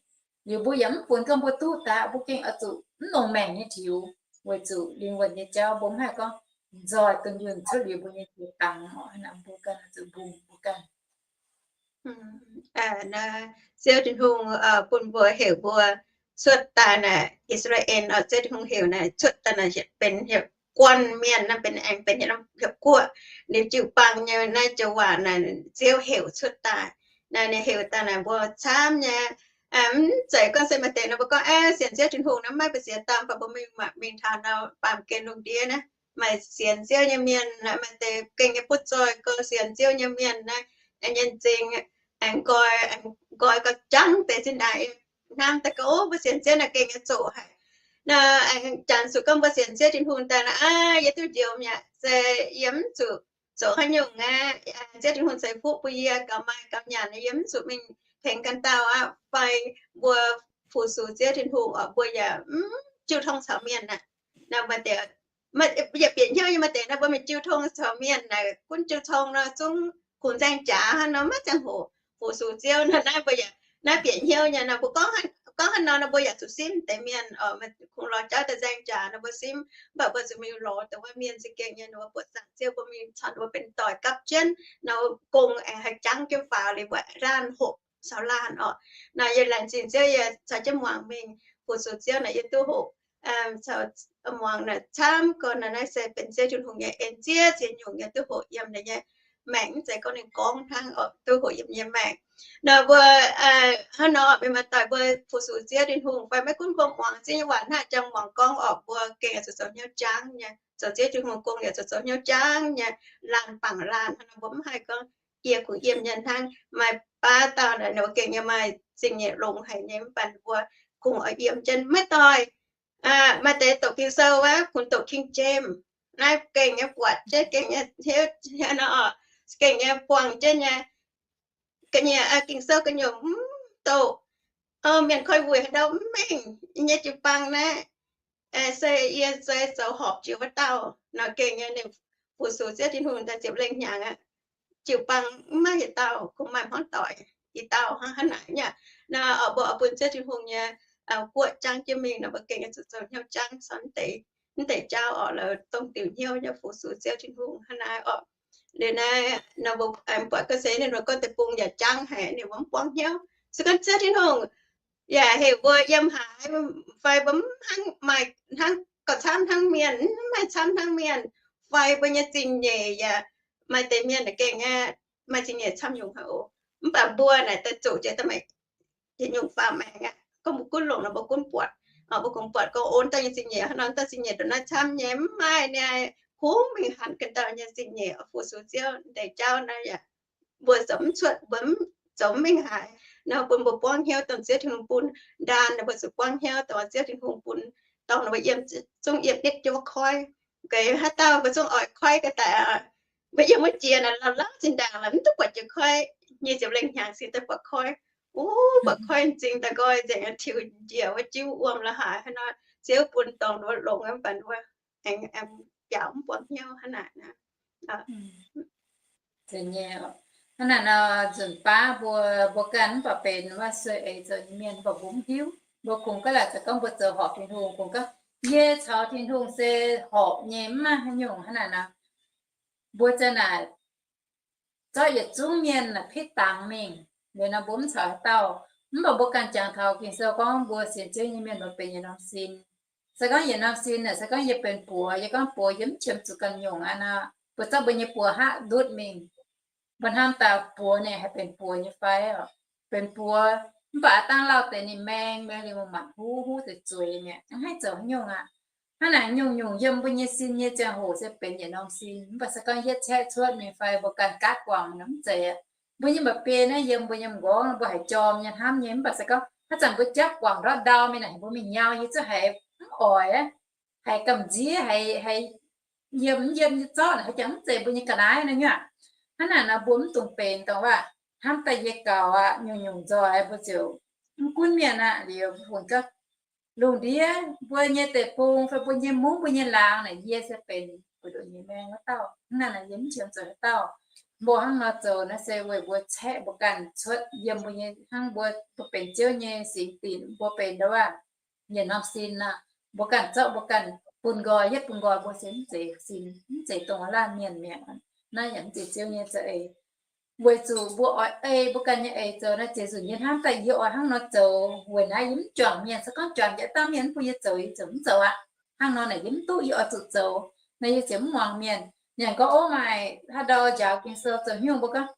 Liuz mbuo yaac mv funx gorngv mbuo duqv daaih, mbuo gengh oix zuqc mv longc maengc nyei tiux, weic zuqc lingh wuonh nyei jauv mbuo mv haih gorngv nzoih dunh yunh cuotv liuz mbuo nyei jiex dangx oc. Hnangv naaic mbuo ganh zuqc mbungh mbuo ganh. Ziouv Tin-Hungh bun mbuo heuc mbuo cuotv daaih naaic, I^saa^laa^en oc, Ziouv Tin-Hungh heuc naaic cuotv daaih naaic benx hietc guanh mienh, naaiv benx aengx benx hietc norm hietc guoqv. Liuz jiu-baang nyei naaiv joux waac naaic Ziouv heuc cuotv daaih. Naaiv ninh heuc daaih naaic mbuo camv nyei. Mv zeiz gorngv se maaih deix nor mbuo gorngv, aa, sienx Ziouv Tin-Hungh nor maiv ba'siex dauh, mv baac mbuo mingh mangc mingh taux nor baamh gen lungh ndiev naaiv, maaih sienx Ziouv nyei mienh, maaih deix gengh nyei butv zoih gorx sienx Ziouv nyei mienh naaiv, nyei m'zing aengx nqoi, aengx nqoi gauh jangv deix zinh ndaangc hnamv daaih gorngv, ov, mbuo sienx Ziouv naaic gengh nyei zoqc haic. Naaiv aengx janx zuqc gorngv mbuo sienx Ziouv Tin-Hungh daaih naaic, aa, yie duqv njoux mi'aqv, se yie mv zuqc zoqc haaix nyungc aqv. Ziouv Tin-Hungh ceix fuqv bun yie gauh maaih gauh nyanc, yie mv zuqc mingh tengx ganh dauh aqv. Fai mbuo fu-sux Ziouv Tin-Hungh oc, mbuo yaac mv jiu tong caux mienh aqv. Naaiv maaih deix, yaac bieqc hnyouv nyei maaih deix nor mbuo mingh jiu tong caux mienh naaic gunv jiu tong nor zungv kungx nzaeng jaax hnangv nor maiv ziangh hoc fu-sux Ziouv nor. Naaiv mbuo yaac, naaiv bieqc hnyouv nyei nor mbuo gorngv, gorngv hnangv nor nor mbuo yaac zuqc simv deix mienh oc, kungx lorz jauv daaih nzaeng jaax nor mbuo simv, mv baac mbuo zuqc mingh lorz dongh wuov mienh za'gengh nyei nor mbuo buoqc zaangc Ziouv, mbuo mingh caux ninh mbuo benx doic gapv jienv nor, gong aengx haih jangv jienv faaux liuz mbuo laanh hoqc caux laanh oc. Naaiv yie laengz zingh Ziouv yie caux jienv muangx mingh fu-sux Ziouv naaic yie duqv hoqc, caux muangx naaic camv gorn naaiv se benx Ziouv Tin-Hungh nyei en, ziex ziex nyungc yie duqv hoqc yiem ninh nyei maengc, mv zeiz gorngv ninh gorngv hnangv oc, duqv hoqc yiem nyei maengc. Nor mbuo hnangv nor mienh maaih doic mbuo fu-sux Ziouv Tin-Hungh fai maiv gunv mbuo muangx Ziouv nyei waac hnangv jangx muangx gorngv oc, mbuo gengh yaac zuqc zoux hnyouv jangv nyei, zoux Ziouv Tin-Hungh gong yaac zuqc zoux hnyouv jangv nyei, laanh bangc laanh hnangv nor, mbuo mv haih gorngv yie kungx yiem nyei hnangv. Maaih baav dauh naaic ninh mbuo gengh nyei maaih zingh nyeic longx haic nyei, mv baac mbuo kungx oix yiem jienv maiv doix. Maaih deix doqc Ging-Sou wuov kungx doqc King James, naaiv gengh nyei buatc jienv gengh nyei hiuv nor, gengh nyei buangh jienv nyei. Ga'nyiec Ging-Sou ga'nyiec mv doqc, mienh koi wuic haaix ndau mv mengh nyei jiu-baang naaiv, se yie se zoux horpc jiex wuov dauh nor gengh nyei ninh fu-sux Ziouv Tin-Hungh daaih ziepc lengh hnyangx aqv. Jiu-baang mv maaih yietc dauh, kungx maaih hmuangv doic i dauh hnangv haaix naaic nyei. Nor mbuo oix bun Ziouv Tin-Hungh nyei guoqv jangv jienv mingh nor mbuo gengh nyei zuqc zoux hnyouv jangv caux mv deix jauv oc, la'dongh diuc hnyouv nyei fu-sux Ziouv Tin-Hungh hnangv naaiv oc. Liuz naaiv nor mbuo buatc ga'sie ninh mbuo gorngv deic-bung yaac jangv haic, ninh mbuo mv buangv hnyouv. Se gorngv Ziouv Tin-Hungh yaac heuc mbuo yiem haaix, fai mbuo mv hnangv maaih hnangv gauh camv hnangv mienh, mv maaih camv hnangv mienh, fai mbuo nyei zingh nyeic yaac maaih deix mienh gengh maaih zingh nyeic camv nyungc haic oc. Mv baac mbuo naaic daaih zuqc jiex daaih maaih yietc nyungc faaux maengc aqv. Gorngv mbuo gunv longc nor mbuo gunv buatc, mbuo kungx buatc gorngv, o, daaih nyei zingh nyeic hnangv nor, daaih zingh nyeic ndongc naaiv camv nyei, mv maaih nyei. Kungx mingh hanc ganh dauh nyei zingh nyeic oix fu-sux Ziouv deix jauv naaiv yaac mbuo zoux mv cuotv, mbuo mv zoux mv mingh haaix. Nor bun mbuo buangv hnyouv dongh Ziouv Tin-Hungh bun. Ndaan nor mbuo zuqc buangv hnyouv dongh Ziouv Tin-Hungh bun, dongh nor mbuo yiem, zungv yiem nitv jienv wuov koiv. Ga'haaix dauh mbuo zungv oix koiv ga'daic, mbuo yiem wuov jiex naaic, lauh lauh zinh ndaangc la'mv duqv buatc jiex koiv. Nyic ziepc lengh hnyangx cingx daaih buatc koiv. Uv, buatc koiv m'zing daaih nqoi nzengc, tiux njiec wuov jiuv wuom la'haaix hnangv nor. Ziouv bun dongh wuov longx mv baac wuov aengx biaux mv buangv hnyouv hnangv naaic. Hnangv naaic nor, nzunc baav mbuo, mbuo ganh mv baac benx wuov sueih eix zoux nyei mienh, mv baac mbuo mv hiuv. Mbuo kungx gaav laaic zoux gorngv mbuo zoux horpc Tin-Hungh, kungx gorngv yie caux Tin-Hungh se horpc nyei, mv maaih haaix nyungc hnangv naaic nor. Mbuo za'naaic zorqv yietc zungv mienh naaic pitv dangx mingh. Liuz nor mbuo mv caux haaix dauh, mv baac mbuo ganh jangx taux Ging-Sou gorngv mbuo sienx Ziouv nyei mienh mbuo benx yietc norm sin. Se gorngv yietc norm sin naaic, se gorngv yie benx buoz, yie gorngv buoz yie mv qiemx zuqc ganh nyungc aqv nor, mbuo zorqv mbuo nyei buoz hapv ndutv mingh. Mbuo hnamv daaih buoz ninh haih benx buoz nyei fai oc? Benx buoz, Mv baac aav dangh lauh deix ninh maeng, maeng liuz mangc huv, huv deix zueiz mi'aqv, mv haih zoux haaix nyungc aqv. Hnangv naaic nyungc-nyungc yiem mbuo nyei sin nyei ziangh hoc se benx yietc norm sin. Mv baac se gorngv yietv caeqv cuotv mingh fai mbuo ganh gaatv guangc nor mv zeiz aqv. Mbuo nyei mba'biei naaiv yiem mbuo nyei m'nqorngv mbuo haiz jorm nyei hnamv nyei. Mv baac se gorngv haaix zanc mbuo japv guangc ndortv ndau mingh naaic, mbuo mingh nyau yie zungv haiz mv oix, haiz gamh nziev, haiz, haiz yiem mv yiem nyei zorqv naaic, haaix jangx mv zeiz mbuo nyei ga'naaiv naaiv nyungc. Hnangv naaic nor mbuo mv dungx benx dongh waac hnamv daaih yie gaux aqv, nyungc-nyungc nzoih mbuo ziouc mv gunv mienh aqv. Liuz mbuo funx gaax lungh ndiev mbuo nyei deic-bung fai mbuo nyei mungv mbuo nyei laangz naaic, yie se benx gu'ndoqc nyei maeng wuov dauh. Hnangv naaic yie mv qiemx zoux haaix dauh. Mbuo hnangv nor zoux naaiv se weic mbuo caeqv mbuo ganh cuotv yiem mbuo nyei hnangv mbuo, mbuo benx Ziouv nyei singx dinc, mbuo benx ndau waac yietc norm sin nor, mbuo ganh zorqv mbuo ganh bun nqoi, yietv bun nqoi mbuo se mv zeiz sin, mv zeiz dongh laanh mienh mi'aqv. Naaiv yaac mv zeiz Ziouv nyei za'eix. Weic zuqc mbuo oix ei mbuo ganh nyei eix zoux naaiv, ziouc nzunc yie hnamv daaih yie oix hnangv nor zoux. Weic naaiv yie mv juangc mienh. Se gorngv juangc jiex dauh mienh mv bun yie zoux, yie ziouc mv zoux aqv. Hnangv nor naaic yie mv duqv, yie oix zuqc zoux. Naaiv yie ziouc mv muangx mienh. Mienh gorngv, ov, maaih haaix ndau njaaux Ging-Sou zoux nyungc, mbuo gorngv,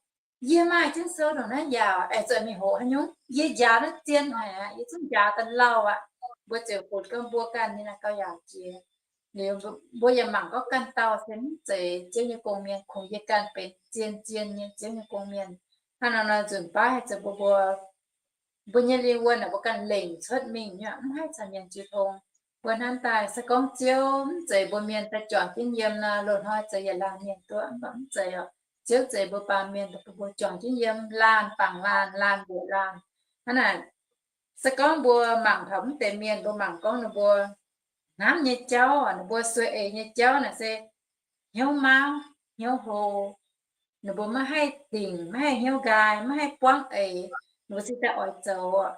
yie maaih Ging-Sou ndongc naaiv yaauc, aengx zoux mingh hoqc haaix nyungc? Yie njaaux naaiv zien haic aqv, yie zungv njaaux daaih lauh aqv. Mbuo ziouc funx gauh mbuo ganh nyei naaiv gauh yaauc jiex. Liuz mbuo yaac mangc gorngv ganh dauh se mv zeiz Ziouv nyei gong-mienh, kungx yie ganh benx zien-zien nyei Ziouv nyei gong-mienh. Hnangv nor nor nzunc baav haih zoux mbuo, mbuo, mbuo nyei lingh wuonh naaic mbuo ganh lengc cuotv mingh nyei, mv haih caux mienh jiu tong. Mbuo hnamv daaih se gorngv Ziouv mv zeiz mbuo mienh daaih juangc jienv yiem nor, loz-hnoi zoux yietc laanh mienh duqv, mv baac mv zeiz oc. Ziouv zeiz mbuo baamh mienh, mbuo juangc jienv yiem, laanh bangc laanh, laanh mbuoqc laanh. Hnangv naaic, se gorngv mbuo mangc taux mv deix mienh, mbuo mangc gorngv ninh mbuo hnamv nyei jauv, ninh mbuo sueih eix nyei jauv naaic se hnyouv mauv, hnyouv hlo, ninh mbuo maiv haih dingc, maiv haih hnyouv nqaai, maiv haih buangv eix, ninh mbuo cingx daaih oix zoux.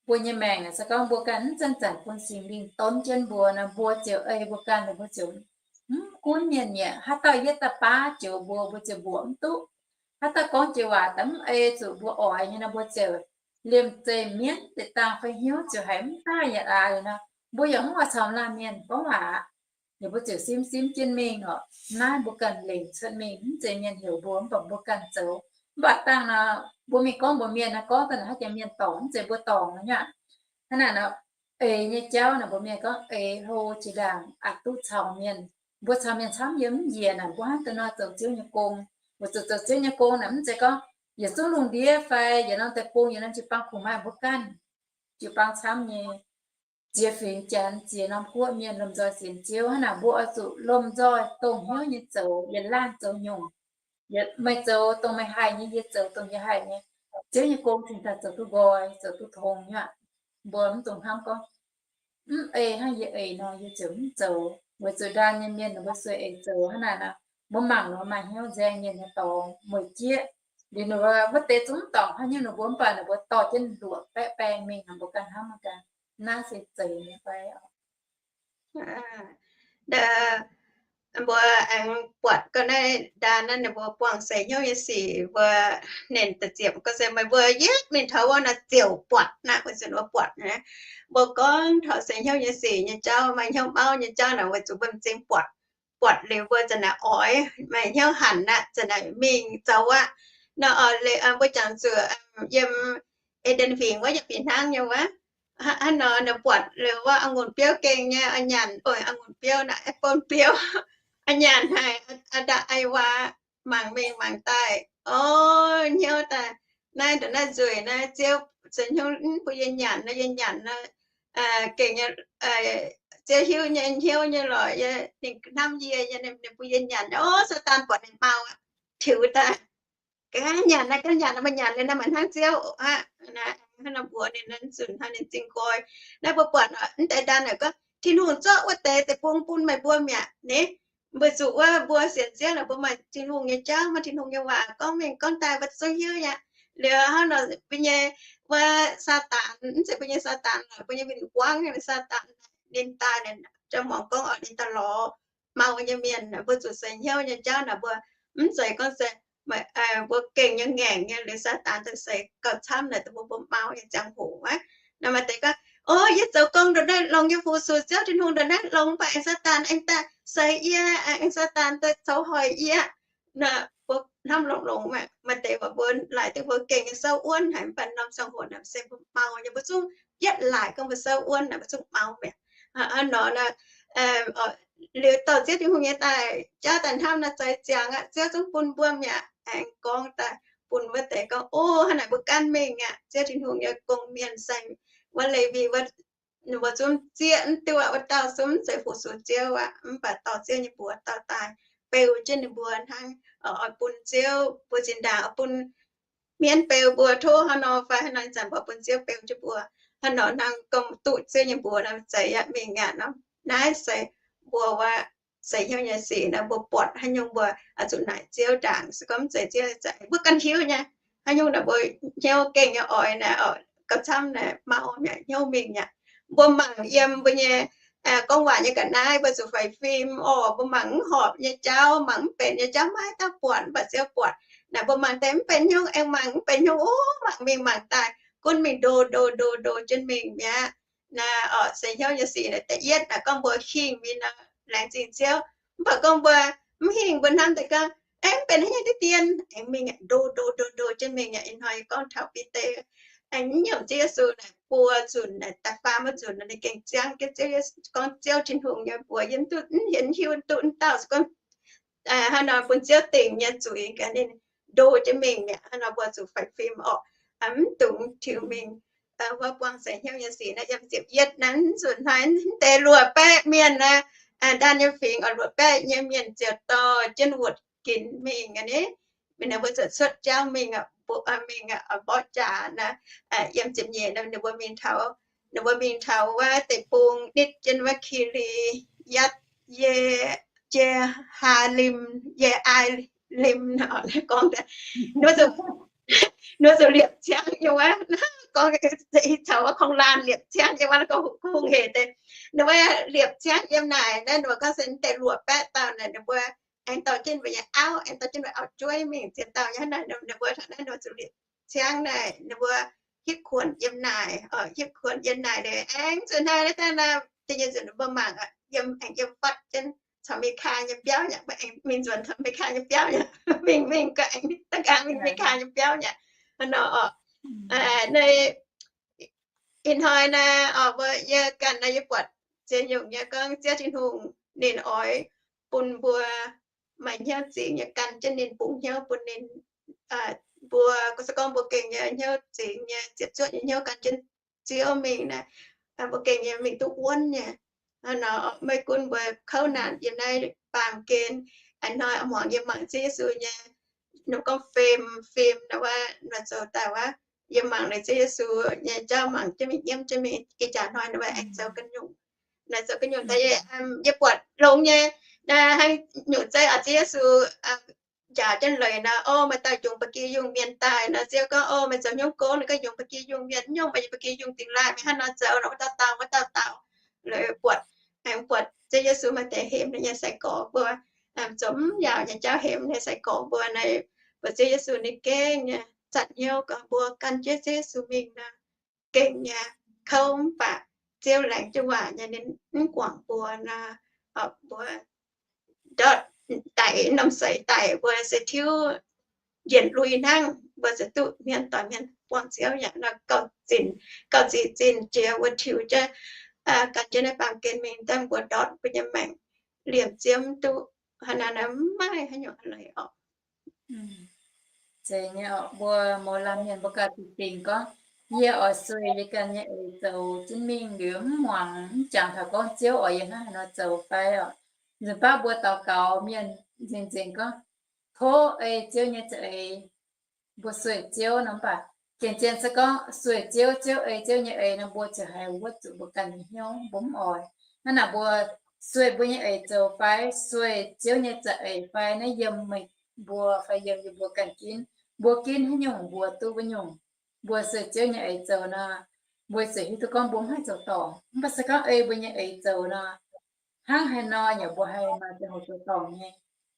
Mbuo nyei maengc naaic se gorngv mbuo ganh mv zanc-zanc bun Singx Lingh donv jienv mbuo nor, mbuo ziouc ei mbuo ganh, mbuo ziouc mv gunv mienh mi'aqv. Haaix dauh yietv daaih baav joux mbuo, mbuo ziouc mbuoqc mv duqv. Haaix dauh gorngv jiex waac daaih mv ei zuqc mbuo oix nyei nor, mbuo ziouc liemh zeih mienv deix dangh fai hnyouv ziouc haiz mv daaih yietc aax liuz nor, mbuo yaac mv oix caux laanh mienh gorngv waac aqv. Ninh mbuo ziouc simv simv jienv mingh oc. Naaiv mbuo ganh lengc cuotv mingh, mv zeiz mienh heuc mbuo, mv baac mbuo ganh zoux. Mv baac dangh nor, mbuo mingh gorngv mbuox mienh nor, gorngv daaih naaic haaix jiex mienh dorngc, mv zeiz mbuo dorngc nor nyei. Hnangv naaic nor, eix nyei jauv naaic mbuox mienh gorngv eix hlo jiex ndaangc aqc duqv caux mienh. Mbuo caux mienh camv yiem mv njiec naaic, mbuo hnangv deix nor zoux Ziouv nyei gong. Weic zuqc zoux Ziouv nyei gong naaic mv zeiz gorngv yietc zungv lungh ndiev fai yietc norm deic-bung, yietc norm jiu-baang kungx maaih mbuo ganh jiu-baang camv nyei. Ziex fingx Janx, ziex norm guoqv mienh lomh nzoih sienx Ziouv. Hnangv naaic mbuo oix zuqc lomh nzoih dongh hnyouv nyei zoux, yietc laanh zoux nyungc. Meih zoux dongh meih haih nyei, yie zoux dongh yie haih nyei. Ziouv nyei gong cingx daaih zoux duqv nqoi, zoux duqv tong nyei aqv. Mbuo mv dungx hnamv gorngv, mv ei hnangv yie eix nor, yie ziouc mv zoux. Weic zuqc ndaam nyei mienh ninh mbuo sueih eix zoux hnangv naaic nor, mbuo mangc nor maaih hnyouv nzaeng mienh nyei dorngx mueic jieqv. Liuz ninh mbuo wuov deix zungv mv dorngc haaix nyungc, ninh mbuo mv baac ninh mbuo dorh jienv luoqc baeqv baeng mingh, ninh mbuo ganh hnamv ganh, naaiv se zeiz nyei fai oc. Mbuo aengx buatc ga'naaiv ndaan naaiv ninh mbuo buangh seix hnyouv nyei sic, mbuo nernh da'ziepc gorngv se meih mbuo yietv mingh taux wuov naaic ziouc buatc naaiv, weic zuqc mbuo buatc naaiv. Mbuo gorngv taux seix hnyouv nyei sic nyei jauv, maaih hnyouv mauv nyei jauv naaic, weic zuqc mbuo m'zing buatc. Buatc liuz mbuo za'naaic oix, maaih hnyouv hanc aqv, za'naaic mingh zoux aqv. Nor oix mbuo jangx zuqc yiem Eden huingx wuov yietc fih hnangv nyei wuov. Hnangv nor ninh buatc liuz wuov a'ngunc biouv gengh nyei, a'nyanc, a'ngunc biouv naaic, apple biouv, a'nyanc haic, a'ndaaih Eva mangc mingh mangc daaih, o, hnyouv daaih, naaiv ndongc naaiv nzueic naaiv, Ziouv se hnyouv mv bun yie nyanc nor, yie nyanc nor, gengh nyei, Ziouv hiuv nyei, hnyouv nyei lorqc, ninh hnamv yie, ninh bun yie nyanc, o, Saadaan buatc ninh mau aqv, tiux daaih, ga'naaiv nyanc naaiv, ga'naaiv nyanc naaiv, meih nyanc liuz naaiv maaih hnangv Ziouv aqv. Hnangv nor mbuox ninh, nzunc hnoi ninh m'zing nqoi. Naaiv mbuo buatc mv deix ndaan naaic gorngv Tin-Hungh zorqv wuov deix deic-bung bun meih mbuo mi'aqv ni. Weic zuqc wuov mbuo sienx Ziouv naaic mbuo maaih Tin-Hungh nyei jauv, maaih Tin-Hungh nyei waac gorngv mingh gorngv daaih mbuo zungv hiuv aqv. Liuz hnangv nor mbuo nyei, wuov Saadaan, mv zeiz mbuo nyei Saadaan lorqc, mbuo nyei win-wangv nyei Saadaan, ninh daaih, ninh jauv-muangx gorngv oix ninh daaih lorz mau nyei mienh, mbuo zuqc seix hnyouv nyei jauv naaic mbuo mv zeiz gorngv se mbuo gengh nyei ngaengc nyei liuz Saadaan daaih seix gauh camv naaic dongh mbuo, mbuo mau nyei ziangh hoc aqv. Nor maaih deix gorngv, o, yie zoux gong ndongc naaiv longx nyei fu-sux Ziouv Tin-Hungh ndongc naaiv longx, mv baac aengx Saadaan aengx daaih seix yie, aengx Saadaan daaih zoux hoic yie. Nor mbuo hnamv longx-longx maah. Maaih deix waac mbuo laaic duqv mbuo gengh nyei souv wuonv haic, mv baac norm ziangh hoc naaic se mbuo mau nyei, mbuo zungv yietv laaic gorngv mbuo souv wuonv naaic, mbuo zungv mau mi'aqv. Hnangv nor, liuz dorh Ziouv Tin-Hungh nyei daaih jauv daaih hnamv naaiv, zeix ziangx aqv, Ziouv zungv bun mbuo mi'aqv. Aengx gorngv daaih bun wuov deix gorngv, o, hnangv naaic mbuo gaanv mingh aqv. Ziouv Tin-Hungh nyei gong-mienh saeng wuov Lewi wuov, ninh mbuo zungv zieqv mv duqv aqv. Wuov dauh zungv mv zeiz fu-sux Ziouv aqv, mv baac dorh Ziouv nyei mbuox dauh daaih beu jienv ninh mbuo hnangv, oix bun Ziouv mbuo zinh ndaangc oix bun mienv beu mbuo tov hnangv nor fai hnangv nor, ih zanc mbuo bun Ziouv beu jienv mbuo hnangv nor, hnangv gorngv duqv Ziouv nyei mbuox nor, zeix aqv, mingh aqv nor. Naaiv se mbuo wuov seix hnyouv nyei sic naaic, mbuo buatc haaix nyungc mbuo zuqc naaic Ziouv ndaangc. Se gorngv mv zeiz Ziouv, mbuo ganh hiuv nyei. Haaix nyungc naaic mbuo hnyouv gengh nyei oix naaic, gauh camv naaic mau mi'aqv, hnyouv mingh mi'aqv. Mbuo mangc yiem mbuo nyei gorngv waac nyei ga'naaiv, mbuo zuqc faix fim oc. Mbuo mangc mv horpc nyei jauv, mangc mv benx nyei jauv, maiv dauh buatc, mv baac Ziouv buatc. Naaic mbuo mangc deix mv benx hnyouv, aengx mangc mv benx hnyouv, o, mangc mingh mangc daaih, gunv mingh ndo ndo ndo ndo jienv mingh mi'aqv. Naaiv oc, seix hnyouv nyei sic naaic da'yietv naaic gorngv mbuo hingh mingh nor, laengz zingh Ziouv. Mv baac gorngv mbuo mv hingh, mbuo hnamv deix gorngv, aengx mv benx haaix nyungc diqv dien, aengx mingh aqv, ndo ndo ndo ndo jienv mingh aqv. Ih hnoi gorngv taux Bide, aengx nyiemc Ziouv Yesu naaic buo nzunc naaic, da'faam wuov nzunc naaic, ninh gengh ziangv jienv Ziouv Yesu gorngv, Ziouv Tin-Hungh nyei mbuox yie mv duqv, mv hienx hiuv, mv duqv, mv dauh se gorngv hnangv nor bun Ziouv dingc nyei zuiz gaax ninh ndo jienv mingh mi'aqv. Hnangv nor mbuo zuqc faix fim orqc, mv dungx tiux mingh. Wuov buangh seix hnyouv nyei sic naaiv yiem ziepc yietv naaiv nzunc hnoi, mv deix luoqc baeqv mienh naaiv, Ndaa^ni^en fingx oc, luoqc baeqv nyei mienh ziouc dorh jienv wuotc ginx mingh aqv. Ninh mbuo ziouc cuotv jauv mingh, mingh mborqv jaax naaiv. Yiem ziepc nyeic ninh mbuo mingh taux, ninh mbuo mingh taux wuov deic-bung nitv jienv wuov Ki^li^atv, Ye, Ye^haa^lim, Ye^ai^lim nor, gorngv ninh mbuo zuqc liepc ciangv yiem wuov, gorngv taux wuov korng-laanh liepc ciangv yiem wuov, gorngv hungh hec deix. Ninh mbuo liepc ciangv yiem naaic naaiv, ninh mbuo gorngv se deix luoqc baeqv dauh naaic, ninh mbuo aengx dorh jienv mbuo nyei auv, aengx dorh jienv mbuo auv-jueiv mingh ziex dauh nyei. Hnangv naaic ninh mbuo taux naaiv ninh mbuo zuqc liepc ciangv naaic, ninh mbuo hitv kuonx yiem naaic, hitv kuonx yiem naaic liuz aengx zuqc hnoi naaiv daaih naaiv da'nyeic nzunc ninh mbuo mangc yiem, aengx yiem fatv jienv caux Mekaa nyei biauv nyei, mbuo aengx mingh nzuonx caux Mekaa nyei biauv nyei, mingh mingh ga'aengx da'nqaang mingh Mekaa nyei biauv nyei. Hnangv nor oc, naaiv ih hnoi naaiv oc, mbuo yie ganh naaiv yie buatc ziex nyungc nyei gorngv Ziouv Tin-Hungh ninh oix bun mbuo maaih hnyouv zingx nyei gan jienv ninh, bungx hnyouv bun ninh. Mbuo se gorngv mbuo gengh nyei hnyouv zingx nyei, ziepc zuoqv nyei hnyouv gan jienv Ziouv mingh naaic, mbuo gengh nyei mingh duqv wuonv nyei. Hnangv nor maiv gunv mbuo kouv naanc yiem naaiv baamh gen, ih hnoi muangx yie mangc Ziouv Yesu nyei, ninh gorngv fim, fim naaiv wuov, naaiv zoux daaih wuov, yie mangc naaic Ziouv Yesu nyei jauv, mangc jienv mingh, nyiemv jienv mingh, ih jaax hnoi naaiv wuov aengx zoux gu'nyungc. Naaiv zoux gu'nyungc daaih, yie buatc longx nyei, naaiv hnangv nyungc zeiv oc, Ziouv Yesu njaaux jienv leiz nor, o, maaih dauh yungz ba'gi yungh mienh daaih nor, Ziouv gorngv, o, meih zoux hnyouv gong, ninh gorngv yungz ba'gi yungh mienh, nyungc meih yungz ba'gi yungh dingx laaih, meih hnangv nor zoux nor, wuov dauh dauh, wuov dauh dauh. Leiz buatc, aengx buatc Ziouv Yesu maaih deix hemx ninh nyei sai-gorx mbuo, zoux mv yaauc nyei jauv hemx ninh nyei sai-gorx mbuo naaic, buatc Ziouv Yesu ninh gengh nyei zanc hnyouv gorngv mbuo gan jienv Ziouv Yesu mingh nor, gengh nyei kouv mv baac Ziouv laengz jienv waac nyei, ninh mv guangc mbuo nor, mbuo ndortv daic norm seix daic, mbuo se tiuv yienc lui hnangv, mbuo se duqv hmien doic hmien buangh Ziouv yaac nor gauh zinh, gauh zinh zinh jiex wuov tiux jienv, gan jienv naaiv baamh gen mingh daaih mbuo ndortv mbuo nyei maengc liemh Ziouv mv duqv. Hnangv naaiv maiv haaix nyungc leiz oc. Zeiz nyei oc, mbuo mouz laanh mienh mbuo gauh dingc dingc gorngv, yie oix sueih yie ganh nyei eix zoux jienv mingh liuz mv muangx mv jangx taux gorngv Ziouv oix yie hnangv haaix nor zoux fai oc. Nzunc baav mbuo daux gaux mienh nzengc nzengc gorngv, tov ei Ziouv nyei za'eix. Mbuo sueih Ziouv nor mv baac gengh zien se gorngv sueih Ziouv, Ziouv ei Ziouv nyei eix nor, mbuo ziouc haiz wuov zuqc mbuo ganh nyei hnyouv, mbuo mv oix. Hnangv naaic mbuo sueih mbuo nyei eix zoux fai sueih Ziouv nyei za'eix fai naaiv yiem meih mbuo fai yiem yie mbuo ganh ginv. Mbuo ginv haaix nyungc mbuo duqv wuov nyungc. Mbuo sueih Ziouv nyei eix zoux nor, mbuo ziouc hiuv duqv gorngv mbuo mv haih zoux dorngc. Mv baac se gorngv ei mbuo nyei eix zoux nor, hnangv haaix nor yaac mbuo haih maaih ziangh hoc zoux dorngc nyei.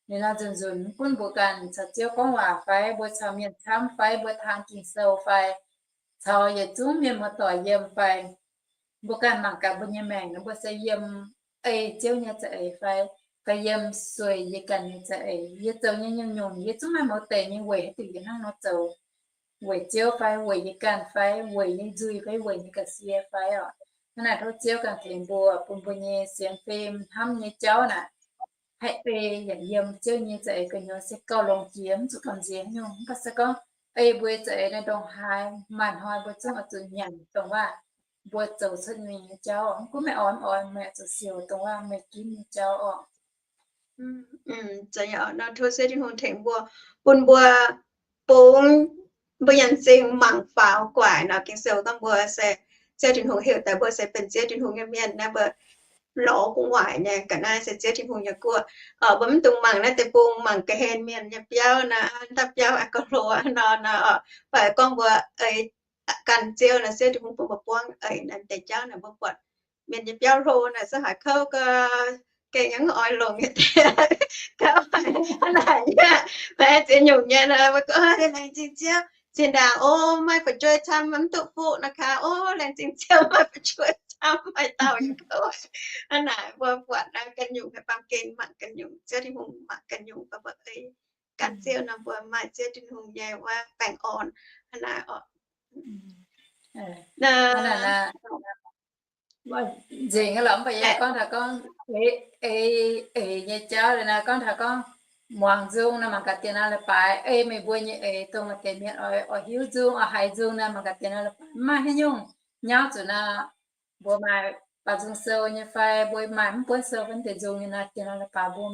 Liuz nor nzunc nzunc mv gunv mbuo ganh caux Ziouv gorngv waac fai mbuo caux mienh camv fai mbuo taan Ging-Sou fai caux yietc zungv mienh muoz-doic yiem fai mbuo ganh mangc gaax mbuo nyei maengc nor, mbuo se yiem ei Ziouv nyei za'eix fai daaih yiem sueih yie ganh nyei za'eix. Yie zoux nyei nyungc-nyungc yie zungv maaih mouz deix nyei weic haaix diuc yie hnangv nor zoux. Weic Ziouv fai weic yie ganh fai weic nyei nzuih fai weic nyei ga'sie fai oc. Hnangv naaic tov Ziouv ganh tengx mbuo, bun mbuo nyei sienx fim hnamv nyei jauv naaic haih ei yaac yiem Ziouv nyei za'eix gu'nyuoz se gauh longx jiex, mv zuqc gamh nziex nyungc. Mv baac se gorngv ei mbuo za'eix naaiv ndongc haaix maaih hnoi mbuo zungv oix zuqc nyanc dongh waac mbuo zoux cuotv mingh nyei jauv. Mv gunv meih oix mv oix, meih oix zuqc siouc dongh waac meih ginv nyei jauv oc. Tov Ziouv Tin-Hungh tengx mbuo, bun mbuo bungx mbuo nyanc zingh mangc faaux guaic nor. Ging-Sou gorngv mbuo se Ziouv Tin-Hungh heuc daaih mbuo se benx Ziouv Tin-Hungh nyei mienh naaiv, mbuo lorz gu'nguaaic nyei. Ga'naaiv se Ziouv Tin-Hungh nyei guoqv. Mbuo mv dungx mangc naaiv deix bung, mangc ga'hlen mienh nyei biauv naaiv, naaiv biauv aqv gauh hlo nor nor. Mv baac gorngv mbuo eix gan Ziouv naaic, Ziouv Tin-Hungh bun mbuo buangv eix naaiv deix jauv naaic, mbuo buatc mienh nyei biauv hlo naaic, se haiz kouv gau, gengh yaac mv oix longc nyei. Gauh haiz hnangv naaic nyei, maaih ziex nyungc nyei nor, mbuo gorngv, laengz zingh Ziouv. Zinh ndaangc, o, maaih fu'jueiv camv mv duqv fuqv nor kaav, o, laengz zingh Ziouv, maaih fu'jueiv camv, maaih dauh yaac kouv. Hnangv naaic mbuo buatc naaiv ganh nyungc, haih baamh gen mangc ganh nyungc, Ziouv Tin-Hungh mangc ganh nyungc, mbuo ei gan Ziouv nor, mbuo maaih Ziouv Tin-Hungh nyei wuov baengh orn. Hnangv naaic oc. Nzengc lorqc, mv baac yie gorngv taux gorngv eix, eix nyei jauv naaic, gorngv taux gorngv muangx nzung naaic mangc gaax dienh nor leiz-baaix. Ei meih mbuo nyei eix dongh maaih deix mienh oix, oix hiuv nzung, oix haiz nzung naaic mangc gaax dienh nor leiz-baaix. Mv maaih haaix nyungc nyauv zuqc naaic, mbuo maaih baaux nzung sou nyei fai mbuo maaih mv buonv sou, buonv deix nzung nyei naaic, dienh nor leiz-baaix mbuo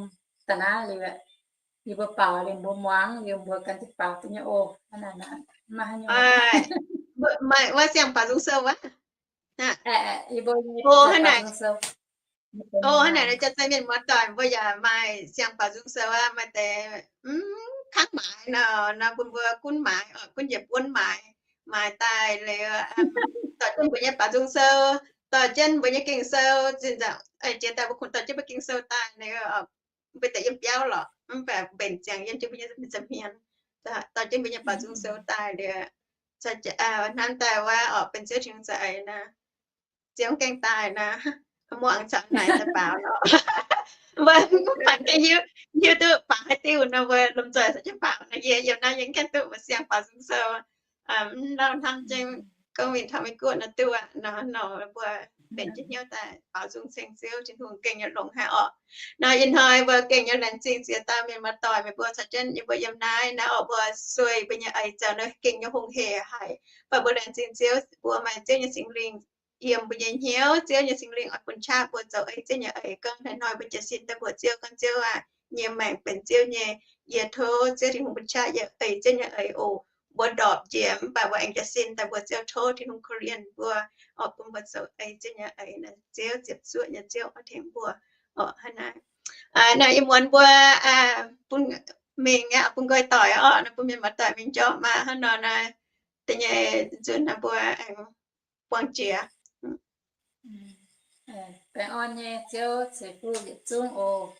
da'naaiv liuz, yie mbuo baaux liuz mbuo muangx liuz mbuo ganh deix baaux duqv nyei oc. Hnangv naaic, mv maaih haaix nyungc. Maaih wuov siang-baaux nzung sou wuov. Yie mbuo nyei baaux nzung sou. O, hnangv naaic, jaax-zei mienh muoz-doic mbuo yaac maaih siang-baaux nzung sou aqv. Maaih deix mv kangv maaiz nor, nor bun mbuo gunv maaiz, gunv njiec buonv maaiz, maaiz daaih liuz, dorh jienv mbuo nyei baaux nzung sou, dorh jienv mbuo nyei Ging-Sou, zinh nzaangc jiex daaih mbuo kungx dorh jienv mbuo Ging-Sou daaih liuz, mbuo deix yiem biauv lorqc, mv baac mbenc ziangx yiem jienv mbuo nyei nza'hmien, dorh jienv mbuo nyei baaux nzung sou daaih liuz, hnamv daaih wuov orqc, benx Ziouv Tin-Hungh za'eix nor, Ziouv gaengh daaih nor, muangx caux naaic daaih baaux nor. Mbuo mv baac gengh hiuv, hiuv duqv baaux haaix diuh nor, mbuo lomh nzoih caux jienv baaux nor. Yie yiem naaiv yie gaengh duqv mbuo siang-baaux nzung sou, mv lauh hnamv jienv gorngv mingh taux Meiv Guoqv nor duqv aqv nor, nor mbuo benx jienv hnyouv daaih baaux nzung ceng Ziouv Tin-Hungh gengh nyei longx haic orqc. Nor ih hnoi mbuo gengh nyei laengz zingh ziex dauh mienh muoz-doic meih mbuo caux jienv yie mbuo yiem naaiv nor orqc, mbuo sueih mbuo nyei eix zoux nor gengh nyei hungh heic haic. Mv baac mbuo laengz zingh Ziouv, mbuo maaih Ziouv nyei Singx Lingh yiem mbuo nyei hnyouv. Ziouv nyei Singx Lingh oix bun qaqv mbuo zoux ei Ziouv nyei eix. Gorngv hnoi-hnoi mbuo jiez sin daaih mbuox Ziouv, gorngv Ziouv aah, yie nyei maengc benx Ziouv nyei. Yie tov Ziouv Tin-Hungh bun qaqv yie ei Ziouv nyei eix oc. Mbuo ndorpc njiec mv baac mbuo aengx jiez sin daaih mbuox Ziouv tov Tin-Hungh korv-lienh mbuo, oix bun mbuo zoux ei Ziouv nyei eix nor, Ziouv ziepc zuoqv nyei Ziouv oix tengx mbuo orqc. Hnangv naaic, naaiv yie muonz mbuo bun mingh aqv, bun nqoi doic orqc, naaiv bun mienh muoz-doic mingh njormh maah. Hnangv nor naaiv da'nyeic nzunc naaiv mbuo aengx buangh jiex. Baengh orn nyei Ziouv ceix fuqv yietc zungv oc.